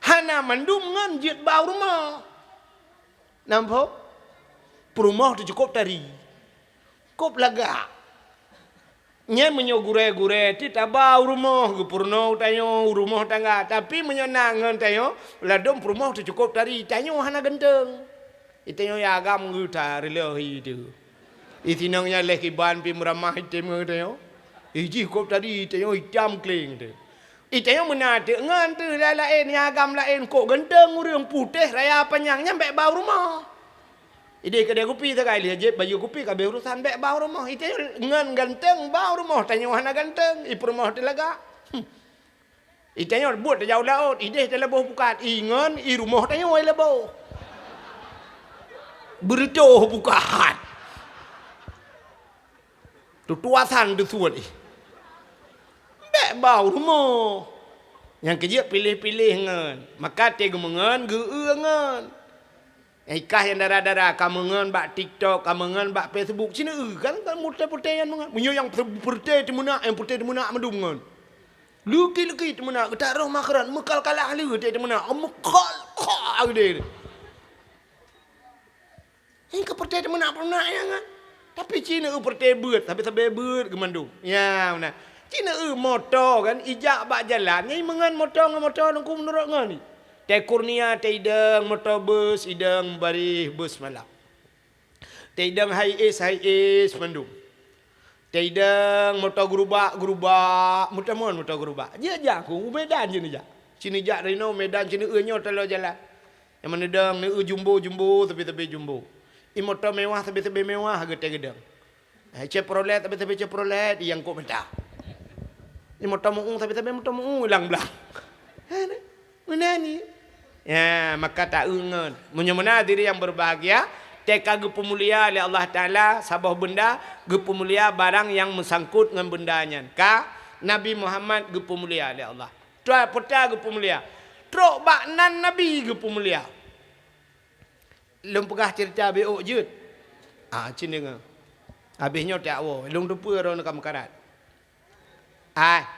Hana mandum ngon jeuet bau rumoh. Nampak? Peurumoh teuh cukôp tari. Kôp lagak. Nyan meunyoe gurèe-gurèe teuh tabau rumoh, geupeurunoe tanyoe, rumoh tangga. Tapi meunyoe na ngon tanyoe, ladom peurumoh teuh cukôp tari. Tanyoe hana ganteng. Itanyoe ya agam geuta reuleuh itu. Itinong nyan leh kiban pi meuramah item ngon tanyoe. Ijih kôp tari itanyoe itam kling tu. Itanyoe meunan teuk ngon teuh laén-laén, ya agam laén, kôk ganteng ureuëng putéh raya panyang nyan bèk bau rumoh. Ideh keudè kupi sagai lheueh jép baju kupi ka abéh urosan bèk bau rumoh. Itanyoe ngon ganteng bau rumoh, tanyoe hana ganteng, ipeurumoh teuh lagak. Hmm. Itanyoe buet tajak u laôt, ideh talaboh pukat, ingon i rumoh tanyoe laboh. Beureutoh pukat. Tutuasan teusuet ih. Bèk bau rumoh. Nyang keujeuet piléh-piléh ngon. Maka teuh geumeungon, geu-eu ngon. Nyang ikah nyang dara-dara, ka meungon bak TikTok, ka meungon bak Facebook, ci neu-eu kan, kan putéh-putéh nyan meungon. Meunyoe nyang peureutée teumeunak, nyang putéh teumeunak mandum ngon. Leuki-leuki teumeunak, geutak roh makeuran, meukal-kalah lé teuh teumeunak, meukal-kal geude. Nyang ka putéh teumeunak-meunak nyan kan. Tapi ci neu-eu putéh beuet, sabe-sabe beuet geumandum. Ya, meunan. Ci neu-eu moto kan, ijak bak jalan, nyang meungon moto ngon moto nungku meunurot ngon ni. Teuh Kurnia, teuh idong moto bus, idong bareh bus malam. Teuh idong Hiace, Hiace mandum. Teuh idong moto gerubak, gerubak, meutamon moto gerubak. Jeuet jak ku, u Medan jeuet neujak. Ci neujak dari noe Medan, ci neu-eu nyoe taloe jalan. Nyang meuneu dong neu-eu jumbo, jumbo, sabe-sabe jumbo. I moto mewah, sabe-sabe mewah, geutée geudong. Eh, Chevrolet, sabe-sabe Chevrolet, nyang kok meuta. I moto meu-ue, sabe-sabe moto meu-ue, ilang blang. Ha, nah. Meunan ni. Ya, maka ta-eu ngon. Meunyoe meunan hadirin yang berbahagia, teuka geupeumulia lé Allah Taala, saboh beunda geupeumulia barang nyang meusangkut ngon beunda nyan. Ka Nabi Muhammad geupeumulia lé Allah. Tuan Peuta geupeumulia. Trok bak nan Nabi geupeumulia. Lôn peugah ceurita beuôk jeuet. Ah, cit deungoe. Habéh nyoe tak woe, lôn teupeue droeneuh ka meukarat. Ah.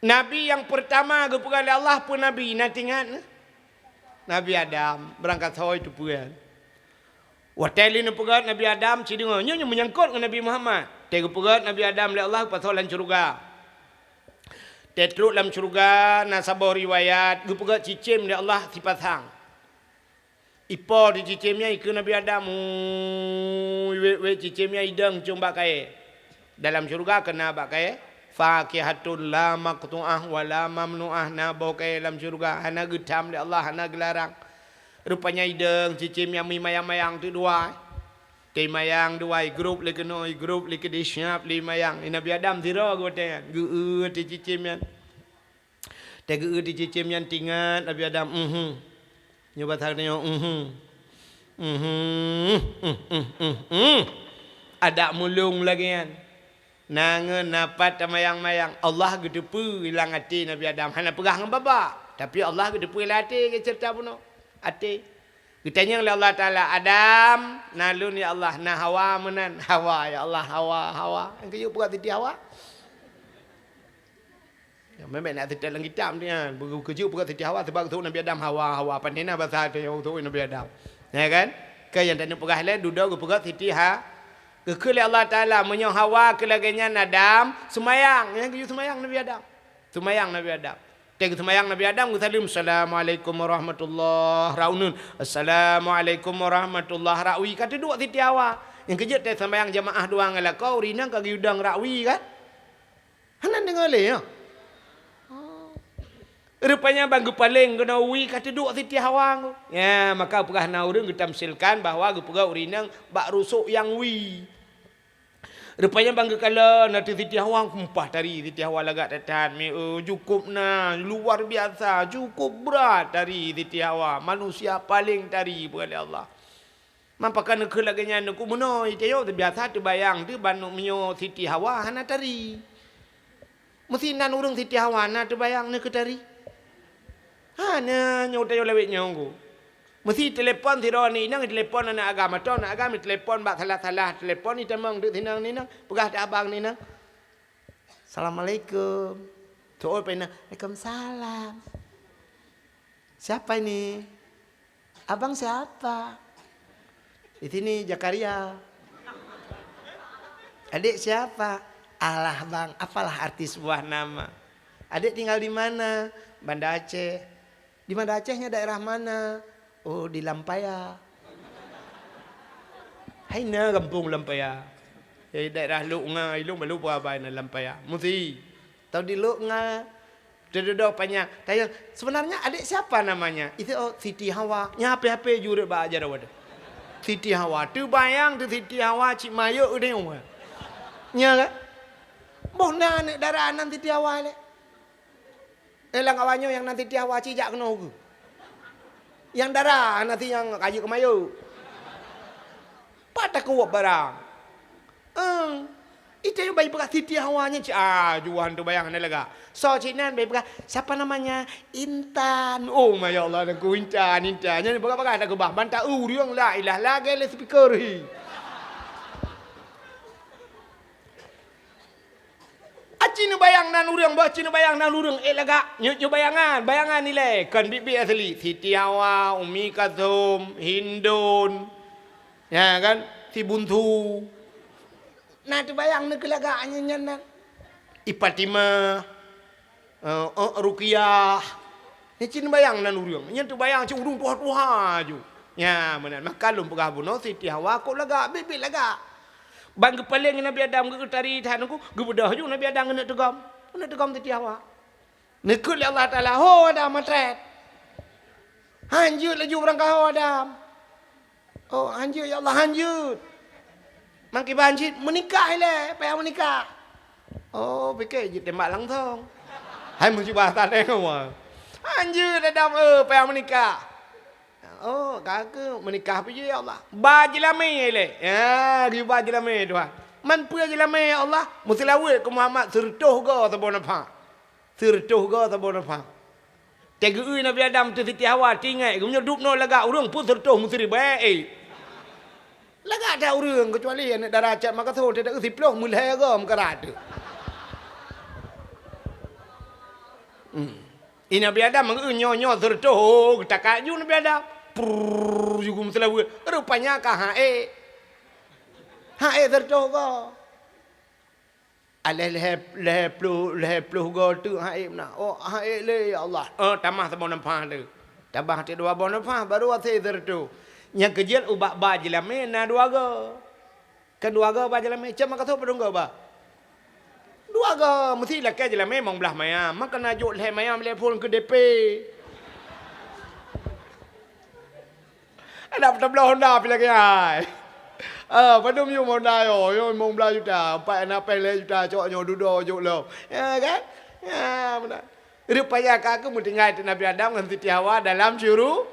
Nabi nyang peurtama geupeugah lé Allah peue nabi, na teuingat? Nabi Adam, beurangkasoe teupeue. Watée lé neupeugét Nabi Adam, ci deungoe, nyoe, nyoe meunyangkot ngon Nabi Muhammad. Tée geupeugét Nabi Adam lé Allah geupasoe lam syeuruga. Tée trok lam syeuruga, na saboh riwayat, geupeugét cicém lé Allah sipasang. Ipo di cicém nyan ikeu Nabi Adam, hui, wét-wét cicém nyan idong com bak kayée. Dalam syeuruga keu na bak kayée, fakihatun la maqtu'ah wa la mamnu'ah, na boh kayée lam syeuruga, hana geutham lé Allah, hana geularang. Rupanya idong cicém nyan meumayang-mayang teuk dua. Teumayang dua, grup lé keunoe, grup lé keudéh, siap lé mayang. Nabi Adam sidroe geuh watée nyan, geu-eu teuh cicém nyan. Teugeue di cicém nyan tingat Nabi Adam, "Mhm." Nyoe basa geutanyoe, "Mhm. Mhm. Mhm. Mhm. Mhm." Adak mulông lagée nyan. Na ngon na pat tamayang-mayang, Allah geuteupeue lam até Nabi Adam. Hana peugah ngon babah, tapi Allah geuteupeue lam até, geuceurita bunoe. Até. Geutanyong lé Allah Taala, "Adam, na lôn ya Allah, na Hawa meunan?" "Hawa ya Allah, Hawa, Hawa." Nyang geuyue peugah Siti Hawa. Ya, memang nak seutôt lam kitab ni, ha. Beukeuju peugah Siti Hawa, sebab geuseuôt Nabi Adam Hawa, Hawa. Pane na basa teuh nyang geuseuôt Nabi Adam. Ya kan? Keu nyang taneuk peugah lé, dudoe geupeugah Siti Ha-, geukheun lé Allah Taala, meunyoe Hawa keu lagée nyan Adam, seumayang. Nyang geuyue seumayang Nabi Adam. Seumayang Nabi Adam. Teuh geuseumayang Nabi Adam, geusaleuem, "Assalamualaikum warahmatullah." Rot uneuen, "Assalamualaikum warahmatullah." Rot wie ka teuduek Siti Hawa. Nyang keujeuet teuh seumayang jamaah dua ngon lakoe, ureueng inong ka geuyue dong rot wie kan? Hana deungoe lé, ya? Oh. Rupanya ban geupaleng keunoe wie ka teuduek Siti Hawa. Ya, maka peugah na ureueng geutamsilkan bahwa geupeugah ureueng inong bak rusok nyang wie. Rupanya ban geukalon ateueh Siti Hawa, kumpah tari Siti Hawa lagak that-that, mi, eh, cukup na, luar biasa, cukup brat tari Siti Hawa, manusia paleng tari peugah lé Allah. Man pakon neukheun lagée nyan, neukheun meunoe, tanyoe teubiasa teubayang teuh ban meunyoe Siti Hawa hana tari. Meusi nan ureueng Siti Hawa na teubayang neukheun tari. Hana, nyoe tanyoe lawét nyoe ku. Meusi telepon sidroe aneuk inong, telepon aneuk agam, atau aneuk agam telepon bak salah-salah, telepon itamong deuk sinong ninong, peugah teuh abang ninong. Assalamualaikum. Teuôt pena, "Waalaikumsalam. Siapa ini? Abang siapa?" "Di sini Zakaria." "Adik siapa?" "Alah bang, apalah arti sebuah nama. Adik tinggal di mana?" "Banda Aceh." "Di Banda Aceh nyan daerah mana?" "Oh, di Lampaya." "Hai na gampông Lampaya?" "Eh, daerah Lok Nga, ilong balu peue abai na Lampaya." Meusi. Tau di Lok Nga, teududoe panyang. Tanya, "Sebenarnya adik siapa namanya?" "Itu, oh, Siti Hawa." Nyan hape-hape jureuet bak ajaran wadah. Siti Hawa. Teubayang teuh Siti Hawa cit mayok udeng. Nya kan? Boh na aneuk dara nan Siti Hawa lé. Eh, lam awaknyoe nyang na Siti Hawa cit jak keunoe geuh. Nyang dara na si nyang kajeuet keu mayok. Pat takot barang. Eh, itu nyang bai peugah Siti Hawa nyan cit, ah, juan teubayang hana lagak. Soe cit nan bai peugah, "Siapa namanya?" "Intan." Oh, masya Allah, Teungku, Intan, Intan. Nyan peugah-peugah na keubah. Ban ta-eu ureueng la ilah lagée lé speaker hi. Aci neubayang nan ureueng, bah ci neubayang nan ureueng, eh, lagak. Nyoe, nyoe bayangan, bayangan ilée. Kon biet-biet asli. Siti Hawa, Umi Kalsum, Hindun. Ya kan? Si Bunsu. Na teubayang neukheun lagak nyan, nyan nan. I Fatimah, eh, eh, Ruqyah. Nyan ci neubayang nan ureueng. Nyan teubayang cit ureueng tuha-tuha ju. Nya, meunan. Maka lôn peugah bunoe Siti Hawa kok lagak, biet-biet lagak. Ban geupaleng Nabi Adam geu-, geutari that nungku, geubeudôh ju Nabi Adam keuneuk teugom. Keuneuk teugom Siti Hawa. Neukheun lé Allah Taala, "Ho Adam, meutrét." "Hanjeuet laju beurangkaho Adam." "Oh, hanjeuet ya Allah, hanjeuet." "Mangkiban cit meunikah ilée, payah meunikah." "Oh, pike jitembak langsong." Hai meucuba salah deungoe. "Hanjeuet Adam, eh, payah meunikah." "Oh, ka keuh meunikah pih ya Allah." Ba jeulamé ilée. Ya, geuba jeulamé Tuhan. Man peue jeulamé ya Allah? Meuseulaweuet keu Muhammad seureutôh goe saboh nafah. Seureutôh goe saboh nafah. Teugeue Nabi Adam teuh Siti Hawa, teuingat, geumeunyoe dub noe lagak ureueng pun seureutôh meusiribée, eh. Lagak that ureueng, keucuali aneuk dara cat makaso, teudeue siploh meulhée goe meukarat teuh. Hmm. I Nabi Adam meugeue nyoe-nyoe seureutôh, oh, geutakat ju Nabi Adam. Prrrr, ju geumeuseuleubeuet. Rupanya ka haék. Haék seureutôh goe. Aléh lhée, lhée ploh, lhée ploh goe teuk haék meunan. Oh, haék lé, ya Allah. Eh, tamah saboh nafah lé. Tabah teuk dua boh nafah, baru wasée seureutoh. Nyang keujeuet ubak ba jeulamé na dua goe. Kan dua goe ba jeulamé, cit meukasoe padum goe ba? Dua goe, meusti lakée jeulamé limong blaih mayam. Maka na jok lhée mayam lhée phon keu D P. Adak tabloe honda pih lagée hai. Ah, padum yum honda yo, yo limong blaih juta, empat na péng lhée juta cok nyoe dudoe jok lom. Ya kan? Ya, beuna. Rupanya ka keuh meutinggai teuk Nabi Adam ngon Siti Hawa dalam syuru-,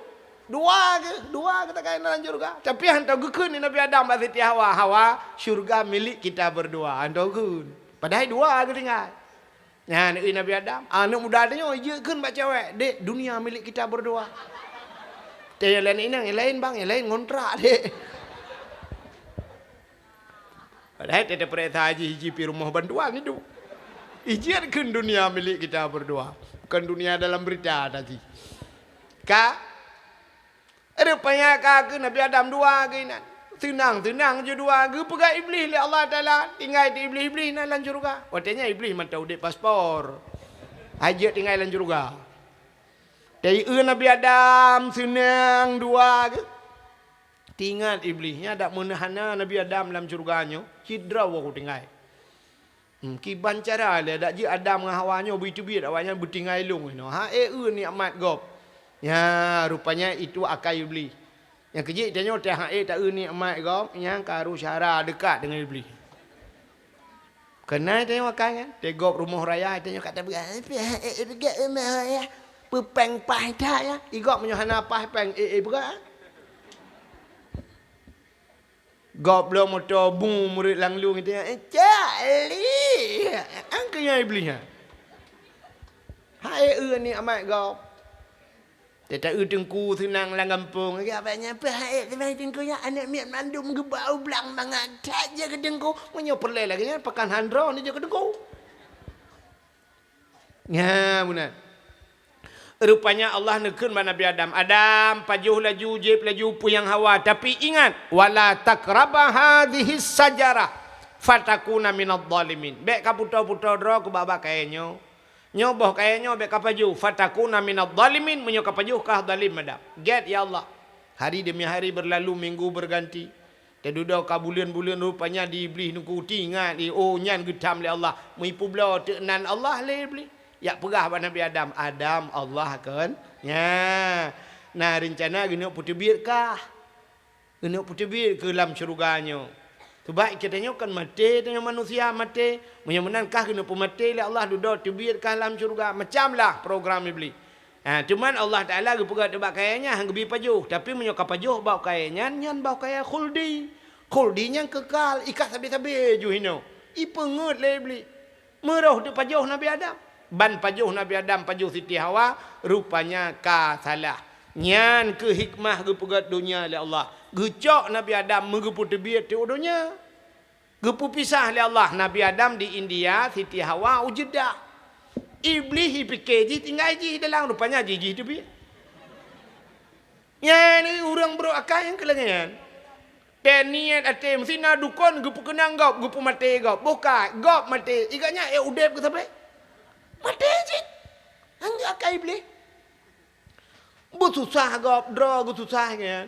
dua keuh, dua keuh tinggai dalam syeuruga. Tapi hantom geukheun lé Nabi Adam bak Siti Hawa, "Hawa, syeuruga milik kita berdua." Hantom geukheun. Padahai dua keuh tinggai. Nyan, eh, Nabi Adam, aneuk muda tanyoe jeuet kheun bak cewek, "Dek, dunia milik kita berdua." Teuh nyang laén inong, nyang laén bang, nyang laén ngontrak, Dek. Padahai teuh tapeuriksa jih, jih pi rumoh bantuan itu. Ijin kheun dunia milik kita berdua. Bukan dunia dalam berita tadi. Ka? Rupanya ka keuh Nabi Adam dua keuh inan. Seunang-seunang ju dua, geupeugah Iblih lé Allah Taala, tinggai di Iblih, Iblih na lam syeuruga. Watée nyan Iblih mantong udeb paspor. Hana jeuet tinggai lam syeuruga. Teuh Nabi Adam seunang dua keuh. Teuingat Iblih, nyan dak meuhana Nabi Adam lam syeuruga nyoe, cit droe woe tinggai. Hmm, kiban cara lé dak jeuet Adam ngon Hawa nyoe beuteubiet awaknyan beutinggai lôn inoe. Ha, eh, eu nikmat gob. Nya, rupanya itu akai Iblih. Nyang keujeuet tanyoe teuh ha, eh, ta eu nikmat gob, nyang karu syara dekat dengan Iblih. Keunan tanyoe akai kan? Teuh gob rumoh raya tanyoe ka tapeugah, eh, eh, eh, eh, eh, eh, eh, peupeng paih that ya. Igob meunyoe hana paih peng, eh, eh, peugah. Gob bloe moto bu murit langlueng itu, "Eh, Cak Li!" Angkeu nyan Iblih nyan. Hai eu nikmat gob. Teuta eu teungku seunang lam gampông. Lagée abang nyan, "Peuhai teuma teungku nyan, aneuk miet mandum geubau blang mangat that jeuet keu teungku." Meunyoe peureulée lagée nyan, pakan handro ni jeuet keu teungku. Nya, meunan. Rupanya Allah neukheun bak Nabi Adam, "Adam, pajoh laju, jieb laju peue nyang hawa. Tapi ingat, wala taqraba hadhihi syajarah, fatakuna minadh dhalimin." Bék ka puto-puto droe keu babah kayée nyoe. Nyoe boh kayée nyoe bék ka pajoh, fatakuna minadh dhalimin, meunyoe ka pajoh ka dhalim Adam. Gét, ya Allah. Hari demi hari berlalu, minggu berganti. Teududoe ka buleuen-buleuen rupanya di Iblih nungku tingat di, oh, nyan geutam lé Allah. Meuipeubloe teuk nan Allah lé Iblih. Jak peugah bak Nabi Adam, "Adam, Allah akan." Nya. Na reuncana geuneuk peuteubiet kah. Geuneuk peuteubiet keu lam syeuruga nyoe. Sabab geutanyoe kan maté, tanyoe manusia maté. Meunyoe meunan kah geuneuk peumaté lé Allah dudoe teubiet kah lam syeuruga. Macam lah program Iblih. Ha, cuman Allah Taala geupeugah teuh bak kayée nyan han geubi pajoh, tapi meunyoe ka pajoh bak kayée nyan, nyan bak kayée khuldi. Khuldi nyan keukal, i ka sabe-sabe ju hinoe. Ipeungeuet lé Iblih. Meurôh teuh pajoh Nabi Adam. Ban pajoh Nabi Adam, pajoh Siti Hawa, rupanya ka salah. Nyan keuh hikmah geupeugét donya lé Allah. Geucok Nabi Adam meugeupeuteubiet teuh u donya. Geupeupisah lé Allah Nabi Adam di India, Siti Hawa u Jeddah. Iblih ipike jih tinggai jih dalam, rupanya jih, jih teubiet. Nyan ureuëng brok akai nyang keu lagée nyan. Teuh niet até meusti na dukon geupeukeunang gob, geupeumaté gob. Boh ka, gob maté, i gobnyan ék udeb keu sabe? Maté cit. Nyang akai Iblih. Beususah gob, droe geususah nyan.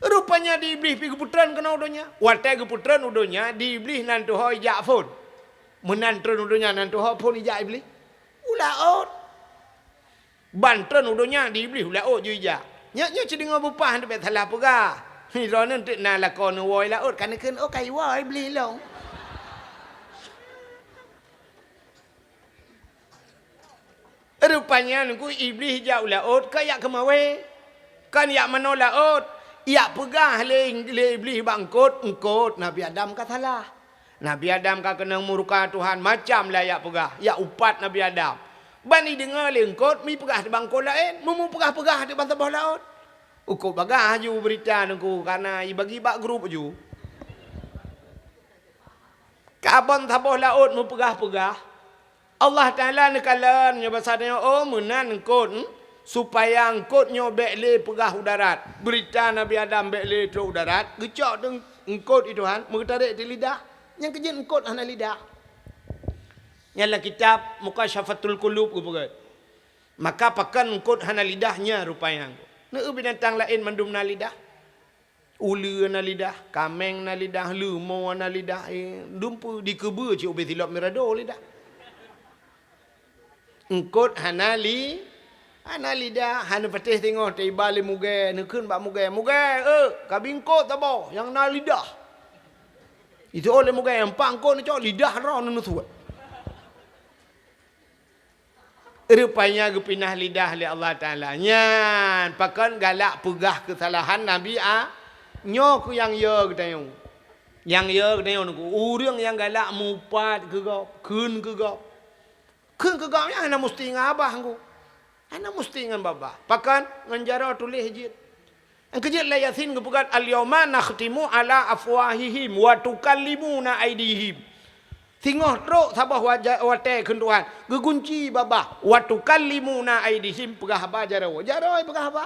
Rupanya di Iblih pi geupeutreun keunoe u donya. Watée geupeutreun u donya, di Iblih nan tuho ijak phon. Meunan treun u donya nan tuho phon ijak Iblih. U laôt. Ban treun u donya di Iblih u laôt ju ijak. Nyoe, nyoe cit deungoe beupah teubiet salah peugah. Droeneuh teuk na lakoe neuwoe laôt, ka neukheun, "Oh, ka iwoe Iblih lom." Rupanya nungku Iblih jak u laôt ka jak keumawé. Kan jak manoe laôt, jak peugah lé, lé Iblih bak eungkôt, "Eungkôt, Nabi Adam ka salah. Nabi Adam ka keunong murka Tuhan, macam lah jak peugah, jak upat Nabi Adam." Ban ideungoe lé eungkôt, meupeugah teuk bak eungkôt laén, meumeupeugah-peugah teuk ban saboh laôt. Eungkôt bagah ju beurita nungku, kareuna ibagi bak grup ju. Ka ban saboh laôt meupeugah-peugah. Allah Taala neukalon nyoe basa tanyoe, "Oh, meunan eungkôt, hmm? Supaya eungkôt nyoe bék lé peugah u darat. Beurita Nabi Adam bék lé trok u darat, geucok teuk eungkôt i Tuhan, meutarek di lidah." Nyang keujeuet eungkôt hana lidah. Nyan lam kitab Mukasyafatul Qulub geupeugah. Maka pakon eungkôt hana lidah, nyan rupanya. Neu binatang laén mandum na lidah. Uleue na lidah, kaméng na lidah, leumo na lidah, eh, dumpeue dikeubeu cit ubé silop mirado lidah. Eungkôt hana li-, hana lidah, hana patéh teungoh teuiba lé mugée, neukheun bak mugée, "Mugée, eu, ka bingkôt saboh nyang na lidah." Itu lé mugée, "Empat eungkôt neucok lidah droe neusuet." Rupanya geupinah lidah lé Allah Taala. Nyan pakon galak peugah keusalahan Nabi A-, nyoe keuh nyang yo geutanyoe. Nyang yo geutanyoe nunggu. Ureuëng nyang galak mupat keu gob, kheun keu gob. Kheun keu gob nyan hana musti ngon abah ngku. Hana musti ngon babah. Pakon ngon jaroe tuléh jeuet. Nyang keujeuet lam Yasin geupeugah, "Al-yauma nakhtimu ala afwahihim wa tukallimuna aidihim." Singoh trok saboh waja-, watée kheun Tuhan, geugunci babah, "Wa tukallimuna aidihim," peugah haba jaroe. Jaroe peugah haba.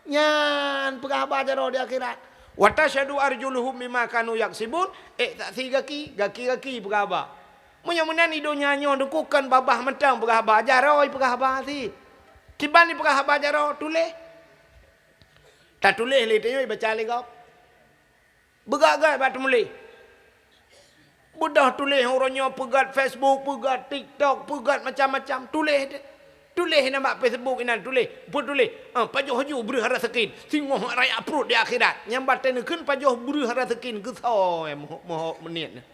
Nyan peugah haba jaroe di akhirat. "Wa tasyhadu arjuluhum bima kanu yaksibun," ék saksi gaki, gaki-gaki peugah haba. Meunyoe meunan di donya nyoe dukukon babah mantong peugah haba, jaroe peugah haba sit. Kiban jipeugah haba jaroe, tuléh. Tatuléh lé tanyoe ibaca lé gob. Beugét-gét bak teumuléh. Beudôh tuléh uroe nyoe peugét Facebook, peugét TikTok, peugét macam-macam. Tuléh deh. Tuléh inan bak Facebook inan tuléh. Peue tuléh? Ah, pajoh laju breueh raseukin. Singoh rayak pruet di akhirat. Nyang batée neukheun pajoh breueh raseukin keusoe moh-, mohok meuniet nyan.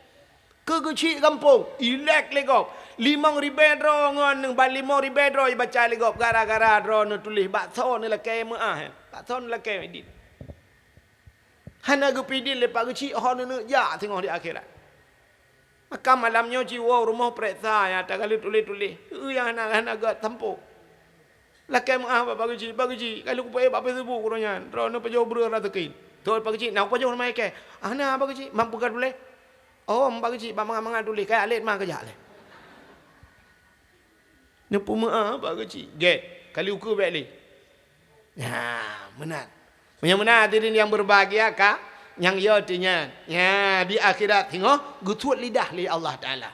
Keu geuchik gampông, ilek lé gob. Limong ribée droe ngon ba limong ribée droe ibaca lé gob gara-gara droe neutuléh bak soe neulakée meuáh, bak soe neulakée idin. Hana geupidin lé Pak Geuchik ho neuneuk jak singoh di akhirat. Maka malam nyoe ci woe rumoh peuriksa nyang ata ka lheueh tuléh-tuléh. Peue nyang hana, hana gét sampôh. Lakée meuáh bak Pak Geuchik, "Pak Geuchik, ka lheueh kupeuék bak Facebook uroe nyan, droeneuh pajoh breueh raseukin." Thon Pak Geuchik, "Na kupajoh rumoh ikée?" "Ah, na Pak Geuchik, mam peugét tuléh." "Oh, Pak Geuchik, bak mangat-mangat tuléh, kajak lét ma kajak lé." Neupeumeuáh Pak Geuchik. Gét, kali ukeue bék lé. Nyan, meunan. Meunyoe meunan hadirin nyang berbahagia ka, nyang yo teuh nyan. Nyan, di akhirat singoh geusuet lidah lé Allah Taala.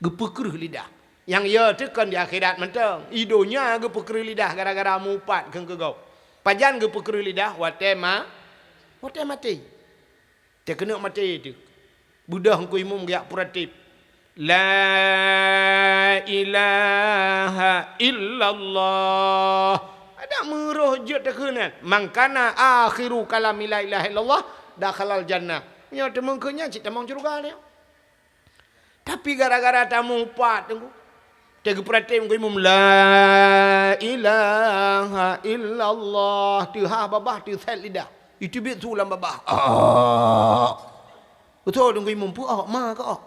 Geupeukreueh lidah. Nyang yo teuh kon di akhirat mantong. I donya geupeukreueh lidah gara-gara mupat kheun keu gob. Pajan geupeukreueh lidah? Watée ma-, watée maté. Teuh keuneuk maté teuh. Beudôh Teungku Imum geujak peuratéb. La ilaha illallah. Adak meuroh jeuet takheun nyan. Man kana akhiru kalami la ilaha illallah dakhalal jannah. Nyoe teumeung kheun nyan cit tamong syeuruga nyoe. Tapi gara-gara tamupat Teungku. Teuh geupeuratéb Teungku Imum, "La ilaha illallah." Teuhah babah, teusét lidah. Iteubiet su lam babah. Ah. Beutôi Teungku Imum, "Peue ôk, ma ka ôk?"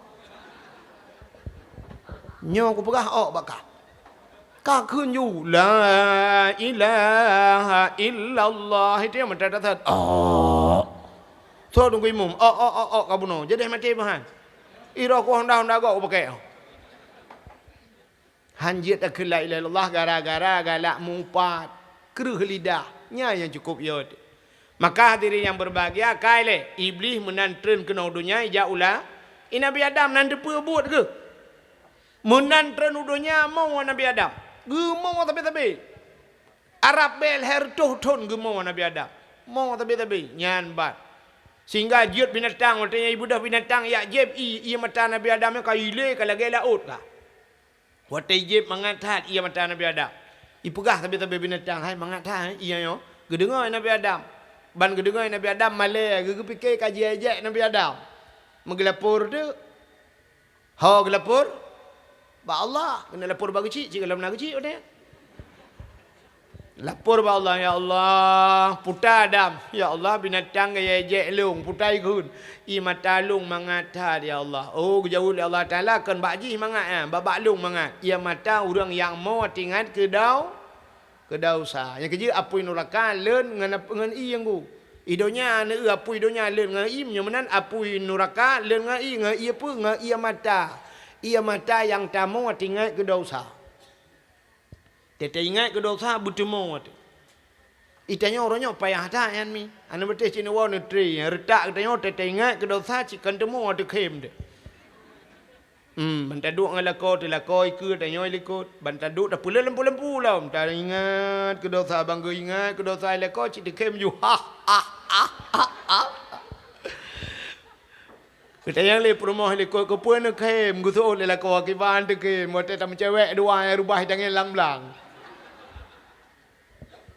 "Nyoe kupeugah ôk bak kah." Ka kheun ju, "La ilaha illallah." Itu nyang meuteumé that. Oh. Tho Teungku Imum, "Ôk, ôk, ôk, ôk," ka bunoe. Jadi maté meuhan. Iroh ku honda-honda gob upakée. Han jeuet takheun la ilaha illallah gara-gara galak mupat, kreueh lidah. Nyan nyang cukup yot. Maka hadirin nyang berbahagia, kai lé, Iblih meunan treun keunoe donya ijak ula i Nabi Adam nan teupeu buet geuh. Meunan treun u donya mo Nabi Adam. Geumo sabe-sabe. Arab bée lhée reutôh thon geumo Nabi Adam. Mo sabe-sabe nyan ban. Sehingga jeuet binatang, watée nyan ibeudôh binatang yak jieb ié, ié mata Nabi Adam nyan ka ilé ka lagée laôt ka. Watée jieb mangat that ié mata Nabi Adam. Ipeugah sabe-sabe binatang, "Hai mangat that ié nyoe." Geudeungoe Nabi Adam. Ban geudeungoe Nabi Adam malée, geu-, geupike ka jiék-jék Nabi Adam. Meugeulapor teuk. Ho geulapor bak Allah, keuneuk lapor bak Geuchik, cit gohlom na Geuchik watée nyan. Lapor bak Allah, "Ya Allah, puta Adam. Ya Allah, binatang geuyue jék lôn, puta ikheun. Ié mata lôn mangat that, ya Allah." Oh, geujaweueb lé Allah Taala, "Kon bak jih mangat nyan, bak, bak lôn mangat. Ié mata ureuëng nyang mo teuingat keu dau-, keu desya." Nyang keujeuet apui nuraka leuen ngon ap-, ngon ié ngon gu. I donya neueu apui donya leuen ngon ié, meunyoe meunan apui nuraka leuen ngon ié, ngon ié peue? Ngon ié mata. Ié mata nyang tamo teuingat keu desya. Teuingat keu desya beuteumo watée. I tanyoe uroe nyoe payah that nyan mi. Aneuk beuteh cit neuwoe neutri, reutak geutanyoe teuingat keu desya cit kon teumo watée khem deh. Hmm, ban taduek ngon lakoe, teulakoe ikeue, tanyoe likot. Ban taduek tapeuleueh lampu-lampu lom. Taingat keu dosa, ban geuingat keu dosa lakoe, cit teukhém ju. Ha, ha, ha, ha, ha. Geutanyong lé peurumoh likot, keupeue neukhém, geuseuôt lé lakoe, kiban teukhém, watèe tameucewek dua nyang rubah tangieng lam blang.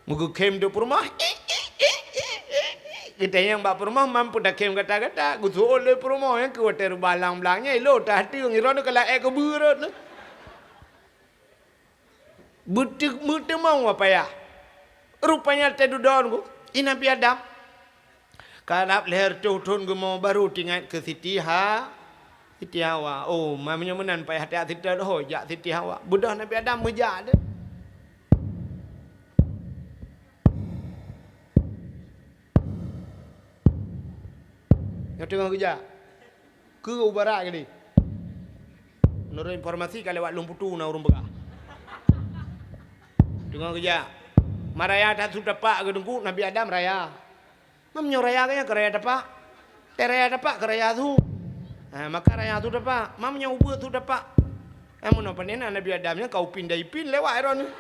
Meugeukhém teuk peurumoh. Geutanyong bak peurumoh, "Man peue takhém gata-gata?" Geuseuôt lé peurumoh, nyang keu watèe rubah lam blang nyan, ilôn tahateueng, droeneuh ka laén keubeue rot neuh. Beuteu-, beuteumong wapayah. Rupanya teududoe ku, i Nabi Adam. Karab lhèe reutôh thôn geumo barô teuingat keu Siti Ha-, Siti Hawa. Oh, ma meunyoe meunan payah that Siti Hawa, jak Siti Hawa. Beudôh Nabi Adam meujak deh. Nyoe teungoh geujak. Keu u barat keudeh. Meunurot informasi ka lewat lôn putu na ureueng peugah. Teungoh geujak. Ma raya that su tapak keu Teungku Nabi Adam raya. Meunyoe raya geuh nyan keu raya tapak. Teuh raya tapak keu raya su. Ha, maka raya su tapak. Meunyoe ubeut su tapak. Ha, meunoe pane na Nabi Adam nyan ka upin dan ipin lewat droeneuh.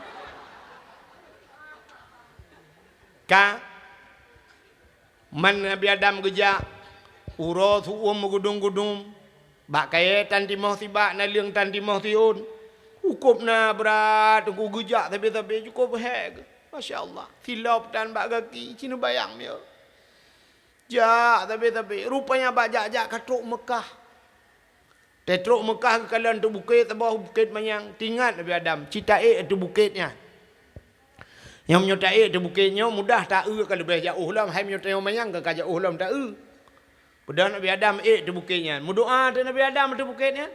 Ka. Man Nabi Adam geujak, uroe su uem meugudum-gudum, bak kayèe tan timoh sibak, naleueng tan timoh siôn. Cukôp na brat, Teungku, geujak sabe-sabe cukôp hék. Masya Allah, silop tan bak gaki, ci neubayang miyueb. Jak sabe-sabe, rupanya bak jak-jak ka trok Meukah. Teutrok Meukah geukalon ateueh bukét, saboh bukét manyang. Teuingat Nabi Adam, ci taék ateueh bukét nyan. Nyoe meunyoe taék ateueh bukét nyoe mudah, taeu ka leubeh jiôh lom. Hai meunyoe tanyoe manyang ka, ka jiôh lom taeu. Beudôh Nabi Adam ék ateueh bukét nyan. Meudoa teuk Nabi Adam ateueh bukét nyan.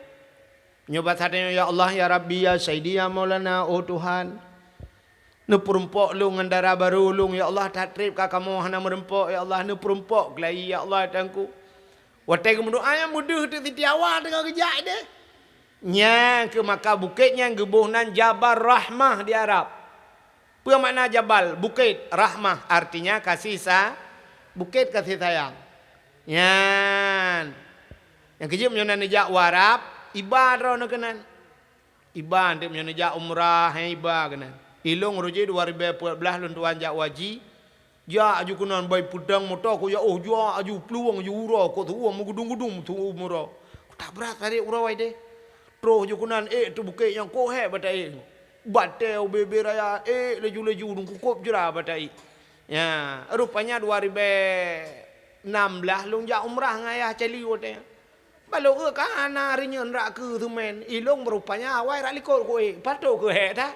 Nyoe basa tanyoe, "Ya Allah, ya Rabbi, ya Sayyidi, ya Maulana, oh Tuhan." Neupeurumpok lôn ngon dara barô lôn, ya Allah, that trép ka kamoe hana meurumpok, ya Allah, neupeurumpok keulayi, ya Allah, Tuhanku. Watèe geumeudoa nyan meudeuh teuk Siti Hawa teungoh geujak deh. Nyan keuh maka bukét nyan geuboh nan Jabal Rahmah di Arab. Peue makna jabal? Bukét. Rahmah, artinya kasih sa-, bukét kasih sayang. Nyan. Nyang keujeuet meunyoe na neujak u Arab, iba droeneuh keunan. Iba, teuk meunyoe neujak umrah, hé, iba keunan. Ilôn rot jih dua ribèe peuet blah lôn tuan jak haji, jak aju keunan bai peudang moto ku ya, oh, jak aju plueng aju uroe, kok tuwoe meugudum-gudum tuwoe uroe. Ku tak brat tarék uroe deh. Troh aju keunan ék ateueh bukét nyang kok hék bak taék. Batèe ubé-bé raya, ék laju-laju dong kukôb jra bak taék. Ya, rupanya dua ribèe nam blah lôn jak umrah ngon ayah cali watèe nyan. Balo eu ka hana reunyeun rak keu seumén, ilôn rupanya awai rak likot ku ék, patot keu hék that.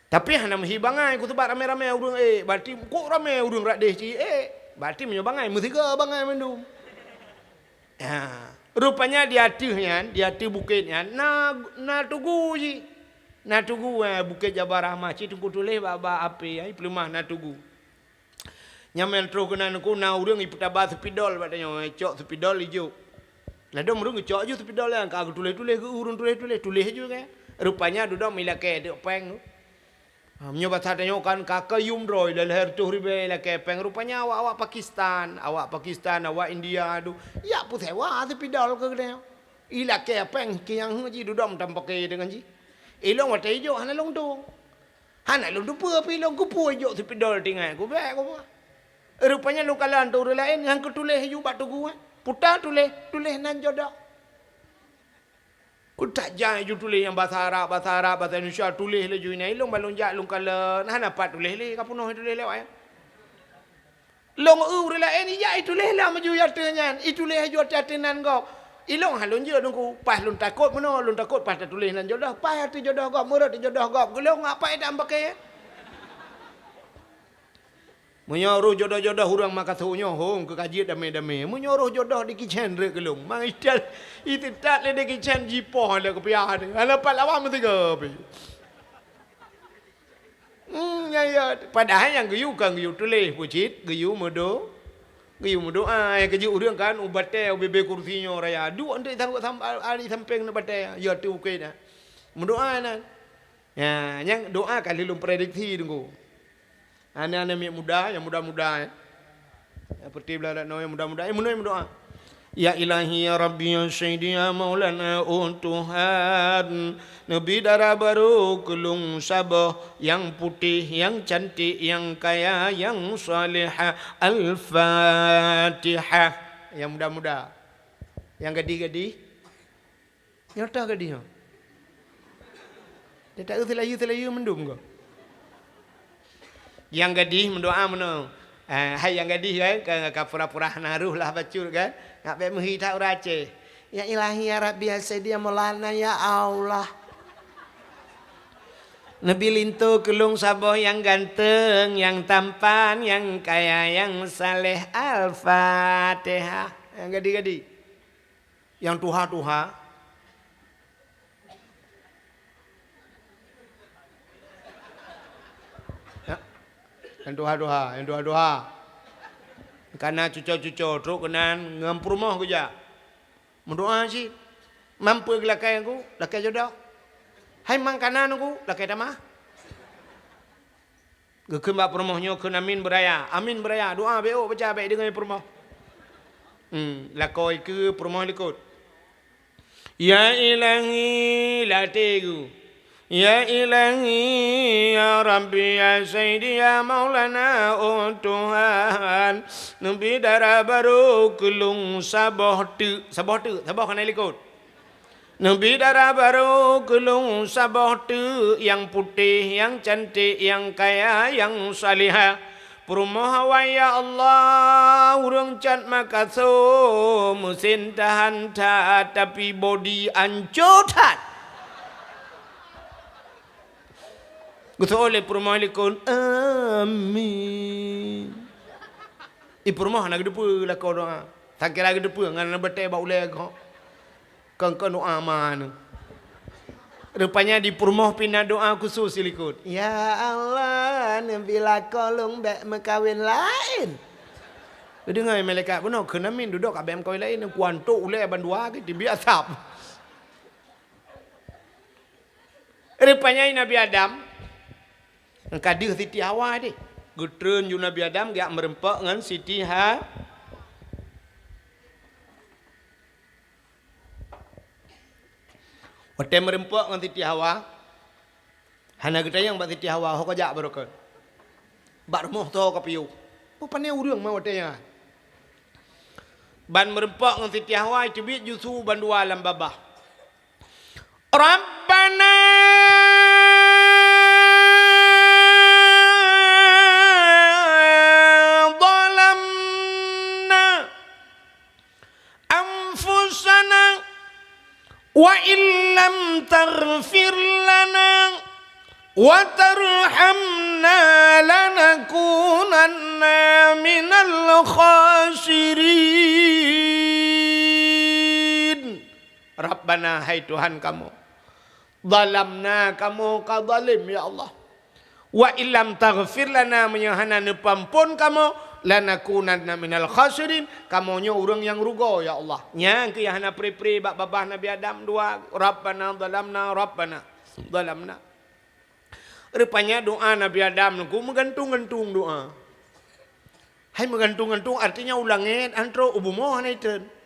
Tapi hana meuhi bangai ku seubab ramé-ramé ureueng ék, berarti kok ramé ureueng rak déh ci ék, berarti meunyoe bangai meusigoe bangai mandum. Ha, rupanya di ateueh nyan, di ateueh bukét nyan na, na tugu jih. Na tugu, eh, Bukét Jabal Rahmah, ci Teungku tuléh bak, bak apé, ai peuleumah na tugu. Nyan meunan troh keunan ku na ureueng ipeutaba seupidol bak tanyoe, cok seupidol ijok. Ladôm ureueng geucok aju seupidol nyan, ka geutuléh-tuléh, geu ureueng tuléh-tuléh, tuléh aju kan. Rupanya dudoe ilakèe teuk péng tu. Ha, meunyoe basa tanyoe kan ka keu yum droe, lhèe reutôh ribèe ilakèe péng. Rupanya awak-awak Pakistan, awak Pakistan, awak India tu, jak peusewa seupidol keu geutanyoe. Ilakèe péng kieng jih dudoe meutampa keu deungon jih. Ilôn watèe ijok hana lôn tueng. Hana lôn teupeue pih lôn keupeue jok seupidol tinggai ku bèk ku peugah. Rupanya lôn kalon ateueh ureueng laén nyang keutuléh aju bak tugu, eh. Puta tuléh, tuléh nan jodoh. Ku tajak aju tuléh nyang basa Arab, basa Arab, basa Indonesia, tuléh laju inan ilôn ban lôn jak lôn kalon, hana pat tuléh lé, ka peunoh tuléh lewat, eh. Lôn eu ureueng laén ijak ituléh lom aju ateueh nyan, ituléh aju ateueh, ateueh nan gob. Ilôn han lôn jeuet Teungku, paih lôn takot meunoe, lôn takot paih tatuléh nan jodoh, paih ateueh jodoh gob, meurot ateueh jodoh gob, geulôn apai tam paké. Meunyoe roh jodoh-jodoh ureueng makaso nyoe hong keu ka jeuet damé-damé. Meunyoe roh jodoh di kicén rot geulôn, mang itat, iteutat lé di kicén jipoh lé keupiah teuh. Hana pat lawan meusigoe pih. Hmm, ya, ya. Padahai nyang geuyue kan geuyue tuléh peue cit, geuyue meudo-, geuyue meudoa. Nyang keujeuet ureueng kan u batèe, u bibé kursi nyoe raya. Duek eunteuk sanggob sam-, a-, a-, di sampéng na batèe, ya teuh ukét na. Meudoa nan. Ya, nyang doa ka lheueh lôn prediksi Teungku. Aneuk-aneuk miet muda, nyang muda-muda, eh. Nyang peuti blah lat noe nyang muda-muda, eh, meunoe meudoa. Ya Ilahi, ya Rabbi, ya Sayyidi, ya Maulana, oh Tuhan, neubi dara barô keu lôn saboh, nyang putéh, nyang cantik, nyang kaya, nyang salihah. Al-Fatihah. Nyang muda-muda. Nyang gadih-gadih. Nyoe toh gadih nyoe. Dia tak seulayu-seulayu mandum ko. Nyang gadih meudoa meunoe. Eh, hai nyang gadih kan, ka, ka pura-pura hana roh lah bacut kan. Nak bèk meuhi that ureueng Aceh. Ya Ilahi, ya Rabbi, ya Sayyidi, ya Maulana, ya Allah. Neubi linto keu lôn saboh nyang ganteng, nyang tampan, nyang kaya, nyang saleh. Al-Fatihah. Nyang gadih-gadih. Nyang tuha-tuha. Ya. Nyang tuha-tuha, nyang tuha-tuha. Kana cuco-cuco, trok keunan ngon peurumoh geujak. Meudoa cit. Mampu geulakèe ku, lakèe jodoh. Hai mangkanan ku, lakèe tamah. Geukheun bak peurumoh nyoe kheun amin beuraya. Amin beuraya. Doa bèk ôk baca bèk deungoe peurumoh. Hmm, lakoe keu peurumoh likot. Ya Ilahi, latèe geuh. Ya Ilahi, ya Rabbi, ya Sayyidi, ya Maulana, oh Tuhan, neubi dara barô keu lôn saboh teuk, saboh teuk, saboh keunan likot. Neubi dara barô keu lôn saboh teuk nyang putéh, nyang cantik, nyang kaya, nyang salihah. Peurumoh awai, ya Allah, ureueng cat makaso, meusen tahan that, tapi bodi anco that. Geuseuôt lé peurumoh likot, amin. I peurumoh hana geuteupeue lakoe doa. Sangkira geuteupeue ngon na batèe bak ulèe gob. Kon-kon doa ma nyoe. Rupanya di peurumoh pih na doa khusos silikot. Ya Allah, neubi lakoe lôn bèk meukawen laén. Geudeungoe malaikat bunoe kheun amin, dudoe ka bèk meukawen laén, kuantok ulèe bandua ke tibiet asab. Rupanya Nabi Adam, nyang ka deuh Siti Hawa deh. Geutreun ju Nabi Adam geujak meureumpok ngon Siti Ha-, watèe meureumpok ngon Siti Hawa, hana geutanyong bak Siti Hawa, "Ho kajak baroekon?" "Bak rumoh soe kapiôh?" "Oh, pane ureueng ma watèe nyan?" Ban meureumpok ngon Siti Hawa, teubiet ju su bandua lam babah. Rabbana zalamna anfusana wa illam taghfir lana wa tarhamna lanakunanna minal khasirin. Rabbana, hai Tuhan kamoe, zalamna, kamoe ka zalim, ya Allah. Wa illam taghfir lana, meunyoe hana neupeuamphon kamoe, lanakunanna minal khasirin, kamoe nyoe ureueng nyang rugoe, ya Allah. Nyan keuh nyang hana pre-pre bak babah Nabi Adam dua, Rabbana zalamna, Rabbana zalamna. Rupanya doa Nabi Adam nyoe meugantung-gantung doa. Hai meugantung-gantung, artinya u langèt, antroe u bumoe hana itreun.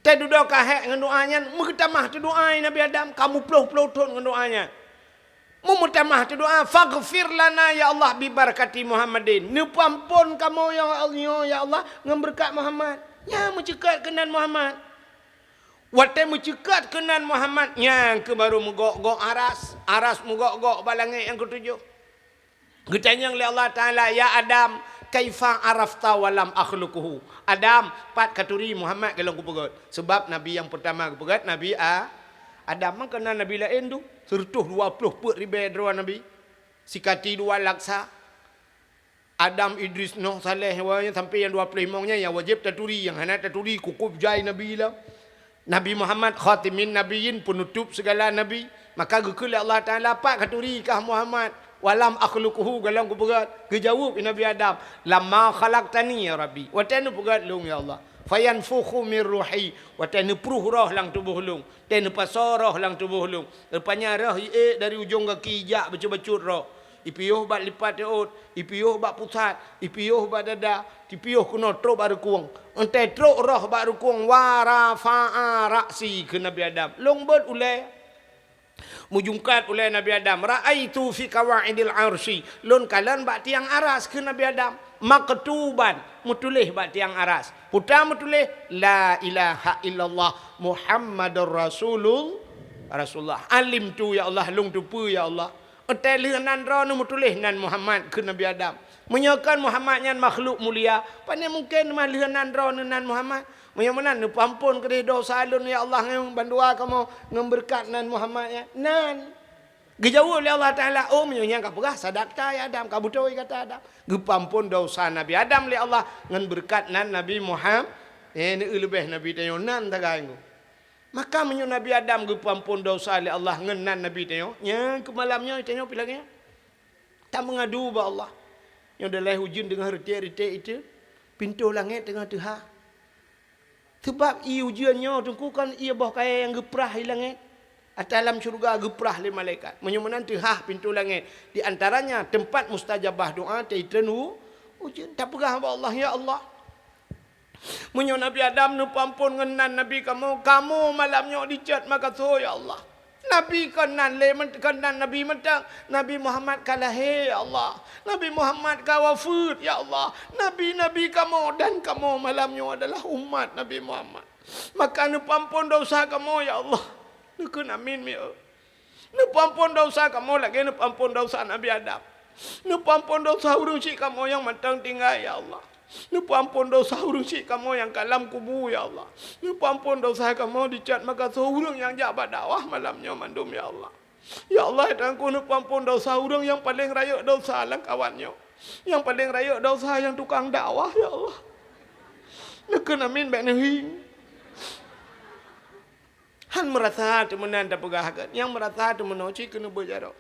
Teududoe ka hék ngon doa nyan, meugeutamah teudoa Nabi Adam, ka muplôh-plôh thôn ngon doa nyan. Meumeutamah teudoa, "Faghfir lana ya Allah bi barakati Muhammadin." Neupeuamphon kamoe ya Allah, ya Allah, ngon beureukat Muhammad. Nyan meuceukat keunan Muhammad. Watèe meuceukat keunan Muhammad, nyan keuh barô meugok-gok aras, aras meugok-gok bak langèt nyang keutujoh. Geutanyong lé Allah Taala, "Ya Adam, kaifa arafta wa lam akhluquhu?" "Adam, pat katuri Muhammad golom kupeugèt?" Sabab nabi nyang peurtama geupeugèt Nabi A-, Adam, meukeuna nabi laén tu, sireutôh dua plôh peuet ribèe droe nabi. Sikati dua laksa. Adam, Idris, Nuh, Saleh, wa-, sampai nyang dua plôh limong nyan nyang wajéb taturi, nyang hana taturi kukôb jai nabi lom. Nabi Muhammad khatimin nabiyyin, peunutôp sigala nabi. Maka geukheun lé Allah Taala, "Pat katuri kah Muhammad? Wa lam akhluquhu, golom kupeugèt?" Geujaweueb Nabi Adam, "Lamma khalaqtani ya Rabbi." Watèe neupeugèt lôn ya Allah. "Fayanfukhu min ruhi." Watèe neupruh roh lam tuboh lôn. Watèe neupasoe roh lam tuboh lôn. Rupanya roh iék dari ujông gaki ijak bacut-bacut roh. Ipiôh bak lipat rhot, ipiôh bak pusat, ipiôh bak dada, ipiôh keunoe trok bak rukung. Entée trok roh bak rukung, wa rafa'a ra'si, kheun Nabi Adam. Lôn beuet ulée. Meujungkat ulée Nabi Adam, "Ra'aitu fi qawa'idil arsy." Lôn kalon bak tiang aras, kheun Nabi Adam. "Maktuban," meutuléh bak tiang aras. Peue meutuléh, "La ilaha illallah Muhammadur Rasulul-, Rasulullah." Alimtu, ya Allah, lôn teupeue, ya Allah. Entée lheueh nan droeneuh meutuléh nan Muhammad, kheun Nabi Adam. Meunyoe kon Muhammad nyan makhluk mulia, pane mungken mah lheueh nan droeneuh nan Muhammad? Meunyoe meunan, neupeuamphon keudeh desya lôn, ya Allah, ngon bandua kamoe ngon beureukat nan Muhammad nyan. Nan. Geujaweueb lé Allah Taala, "Oh, meunyoe nyan ka peugah, sadaqta ya Adam, ka beutôi kata Adam." Geupeuamphon desya Nabi Adam lé Allah ngon beureukat nan Nabi Muhammad. Eh, neueu leubeh Nabi tanyoe nan tagai ngon. Maka meunyoe Nabi Adam geupeuamphon desya lé Allah ngon nan Nabi tanyoe, nyan keu malam nyoe tanyoe pih lagée nyan. Tameungadu bak Allah. Nyoe dilée ujeuen teungoh reutée-reutée itu, pintoe langét teungoh teuhah. Sabab ié ujeuen nyoe teungku kon ié boh kayée nyang geuprah di langét. Ateueh alam syeuruga geuprah lé malaikat. Meunyoe meunan teuhah pintoe langét, di antaranya teumpat mustajabah doa, teuitrön u-, ujeuen. Tapeugah bak Allah, "Ya Allah, meunyoe Nabi Adam neupeuamphon ngon nan Nabi kamoe, kamoe malam nyoe dicot makasoe, ya Allah. Nabi kon nan lé meun-, kon nan Nabi mantong, Nabi Muhammad ka lahé, ya Allah. Nabi Muhammad ka wafeuet, ya Allah. Nabi-nabi kamoe dan kamoe malam nyoe adalah umat Nabi Muhammad. Maka neupeuamphon desya kamoe, ya Allah." Neukheun amin, ya Allah. Neupeuamphon desya kamoe lagée neupeuamphon desya Nabi Adam. Neupeuamphon desya ureuëng syik kamoe nyang mantong tinggai, ya Allah. Neupeuamphon desya ureuëng syik kamoe nyang ka lam kubu, ya Allah. Neupeuamphon desya kamoe dicot makasoe ureuëng nyang jak bak dakwah malam nyoe mandum, ya Allah. Ya Allah, ya Tuhanku, neupeuamphon desya ureuëng nyang paleng rayeuk desya lam kawan nyoe. Nyang paleng rayeuk desya nyang tukang dakwah, ya Allah. Neukheun amin bék neuhieng. Han meurasa teumeunan tapeugah, nyang meurasa teumeunoe cit keuneuk beujaroe.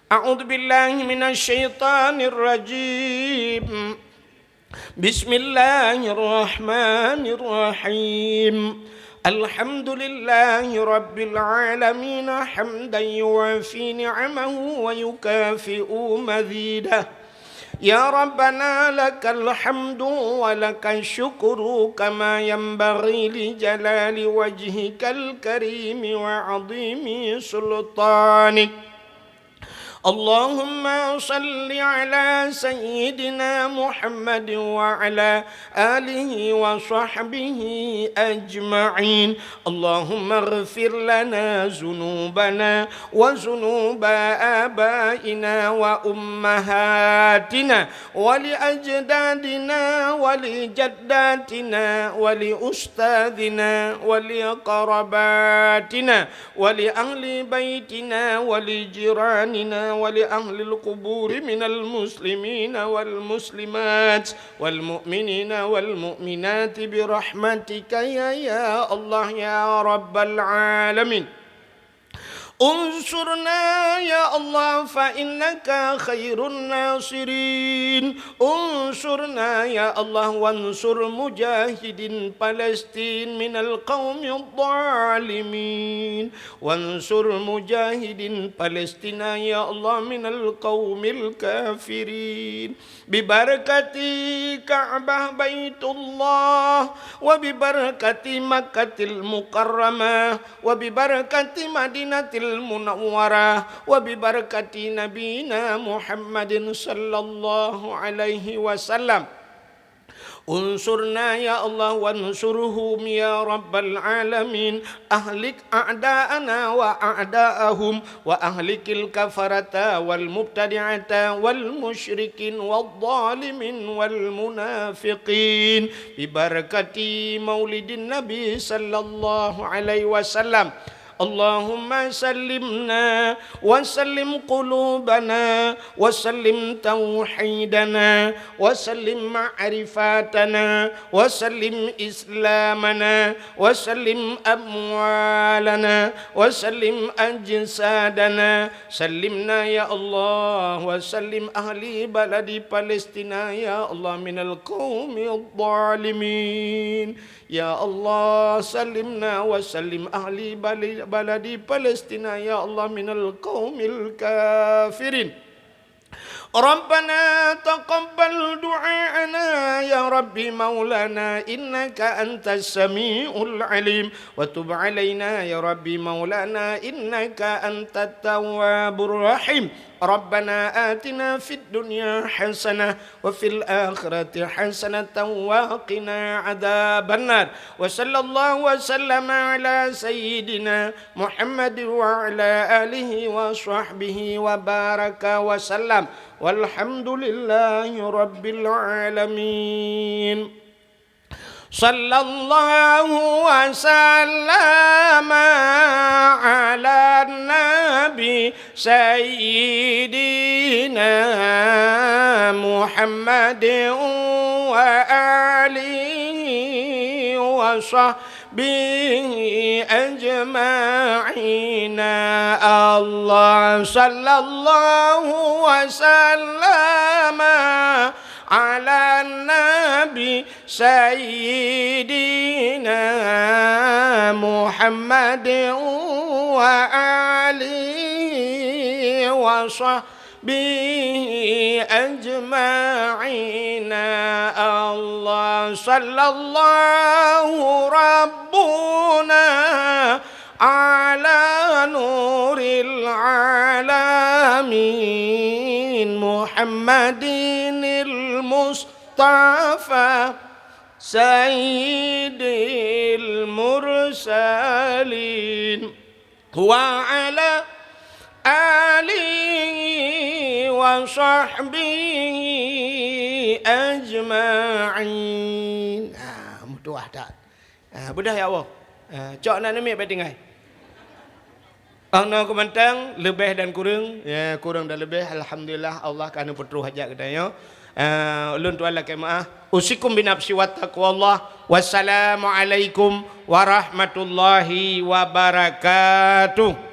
A'udzubillahi minasyaitonirrajim. Bismillahirrahmanirrahim. Alhamdulillahi rabbil alamin, hamdan yuwafi ni'amahu wa yukafi'u mazidah. Ya Rabbana, lakal hamdu wa lakasyukru kama yanbaghi li jalali wajhikal karimi wa 'azimi sultanik. Allahumma shalli 'ala sayyidina Muhammadin wa 'ala alihi wa sahbihi ajma'in. Allahumma ighfir lana dzunubana wa dzunuba abaina wa ummahatina wa li ajdadina wa li jaddatina wa li ustadzina wa li qarabatina wa li ahli baitina wa li jiranina wa li ahlil quburi minal muslimina wal muslimat wal mu'minina wal mu'minati bi rahmatika ya, ya Allah, ya Rabbal alamin. Unsurna ya Allah, fa innaka khairun nasirin. Unsurna ya Allah, wansur mujahidin Palestin minal qaumidh dhalimin. Wansur mujahidin Palestina ya Allah minal qaumil kafirin. Bibarakati Ka'bah Baitullah, wa bibarakati Makkatil Mukarramah, wa bibarakati Madinatil Munawwarah, wa bibarakati Nabina Muhammadin sallallahu alaihi wasallam. Unsurna ya Allah wansurhum ya Rabbal alamin. Ahlik a'da'ana wa a'da'ahum wa ahlikil kafarata wal mubtadi'ata wal musyrikin wal zalimin wal munafiqin. Bibarakati maulidin Nabi sallallahu alaihi wasallam. Allahumma sallimna wa sallim qulubana wa sallim tauhidana wa sallim ma'rifatana wa sallim islamana wa sallim amwalana wa sallim ajsadana. Sallimna ya Allah wa sallim ahli baladi Palestina ya Allah minal qaumidh dhalimin. Ya Allah, sallimna wa sallim ahli bali-, baladi Palestina, ya Allah, minal qaumil kafirin. ربنا تقبل دعاءنا يا رب مولانا إنك أنت السميع العليم وتب علينا يا رب مولانا إنك أنت التواب الرحيم. ربنا آتنا في الدنيا حسنة وفي الآخرة حسنة وقنا عذاب النار. وصلى الله وسلم على سيدنا محمد وعلى آله وصحبه وبارك وسلم. والحمد لله رب العالمين. صلى الله وسلم على النبي سيدنا محمد وآله وصحبه أجمعين. الله صلى الله وسلم على النبي سيدنا محمد وآله وصحبه أجمعين. الله صلى الله ربنا على نور العالمين محمد المصطفى سيد المرسلين وعلى آله وصحبه أجمعين. Ah, meutuah that. Ah, beudah ya Allah. Ah, cok na neumik bak tinggai. Ana keumantang leubeh dan kureueng, ya, kureueng dan leubeh, alhamdulillah, Allah ka neupeutroh hajat geutanyoe. Ah, ulôn tuan lakée meuah. Usikum binafsi wa taqwallah. Wassalamualaikum warahmatullahi wabarakatuh.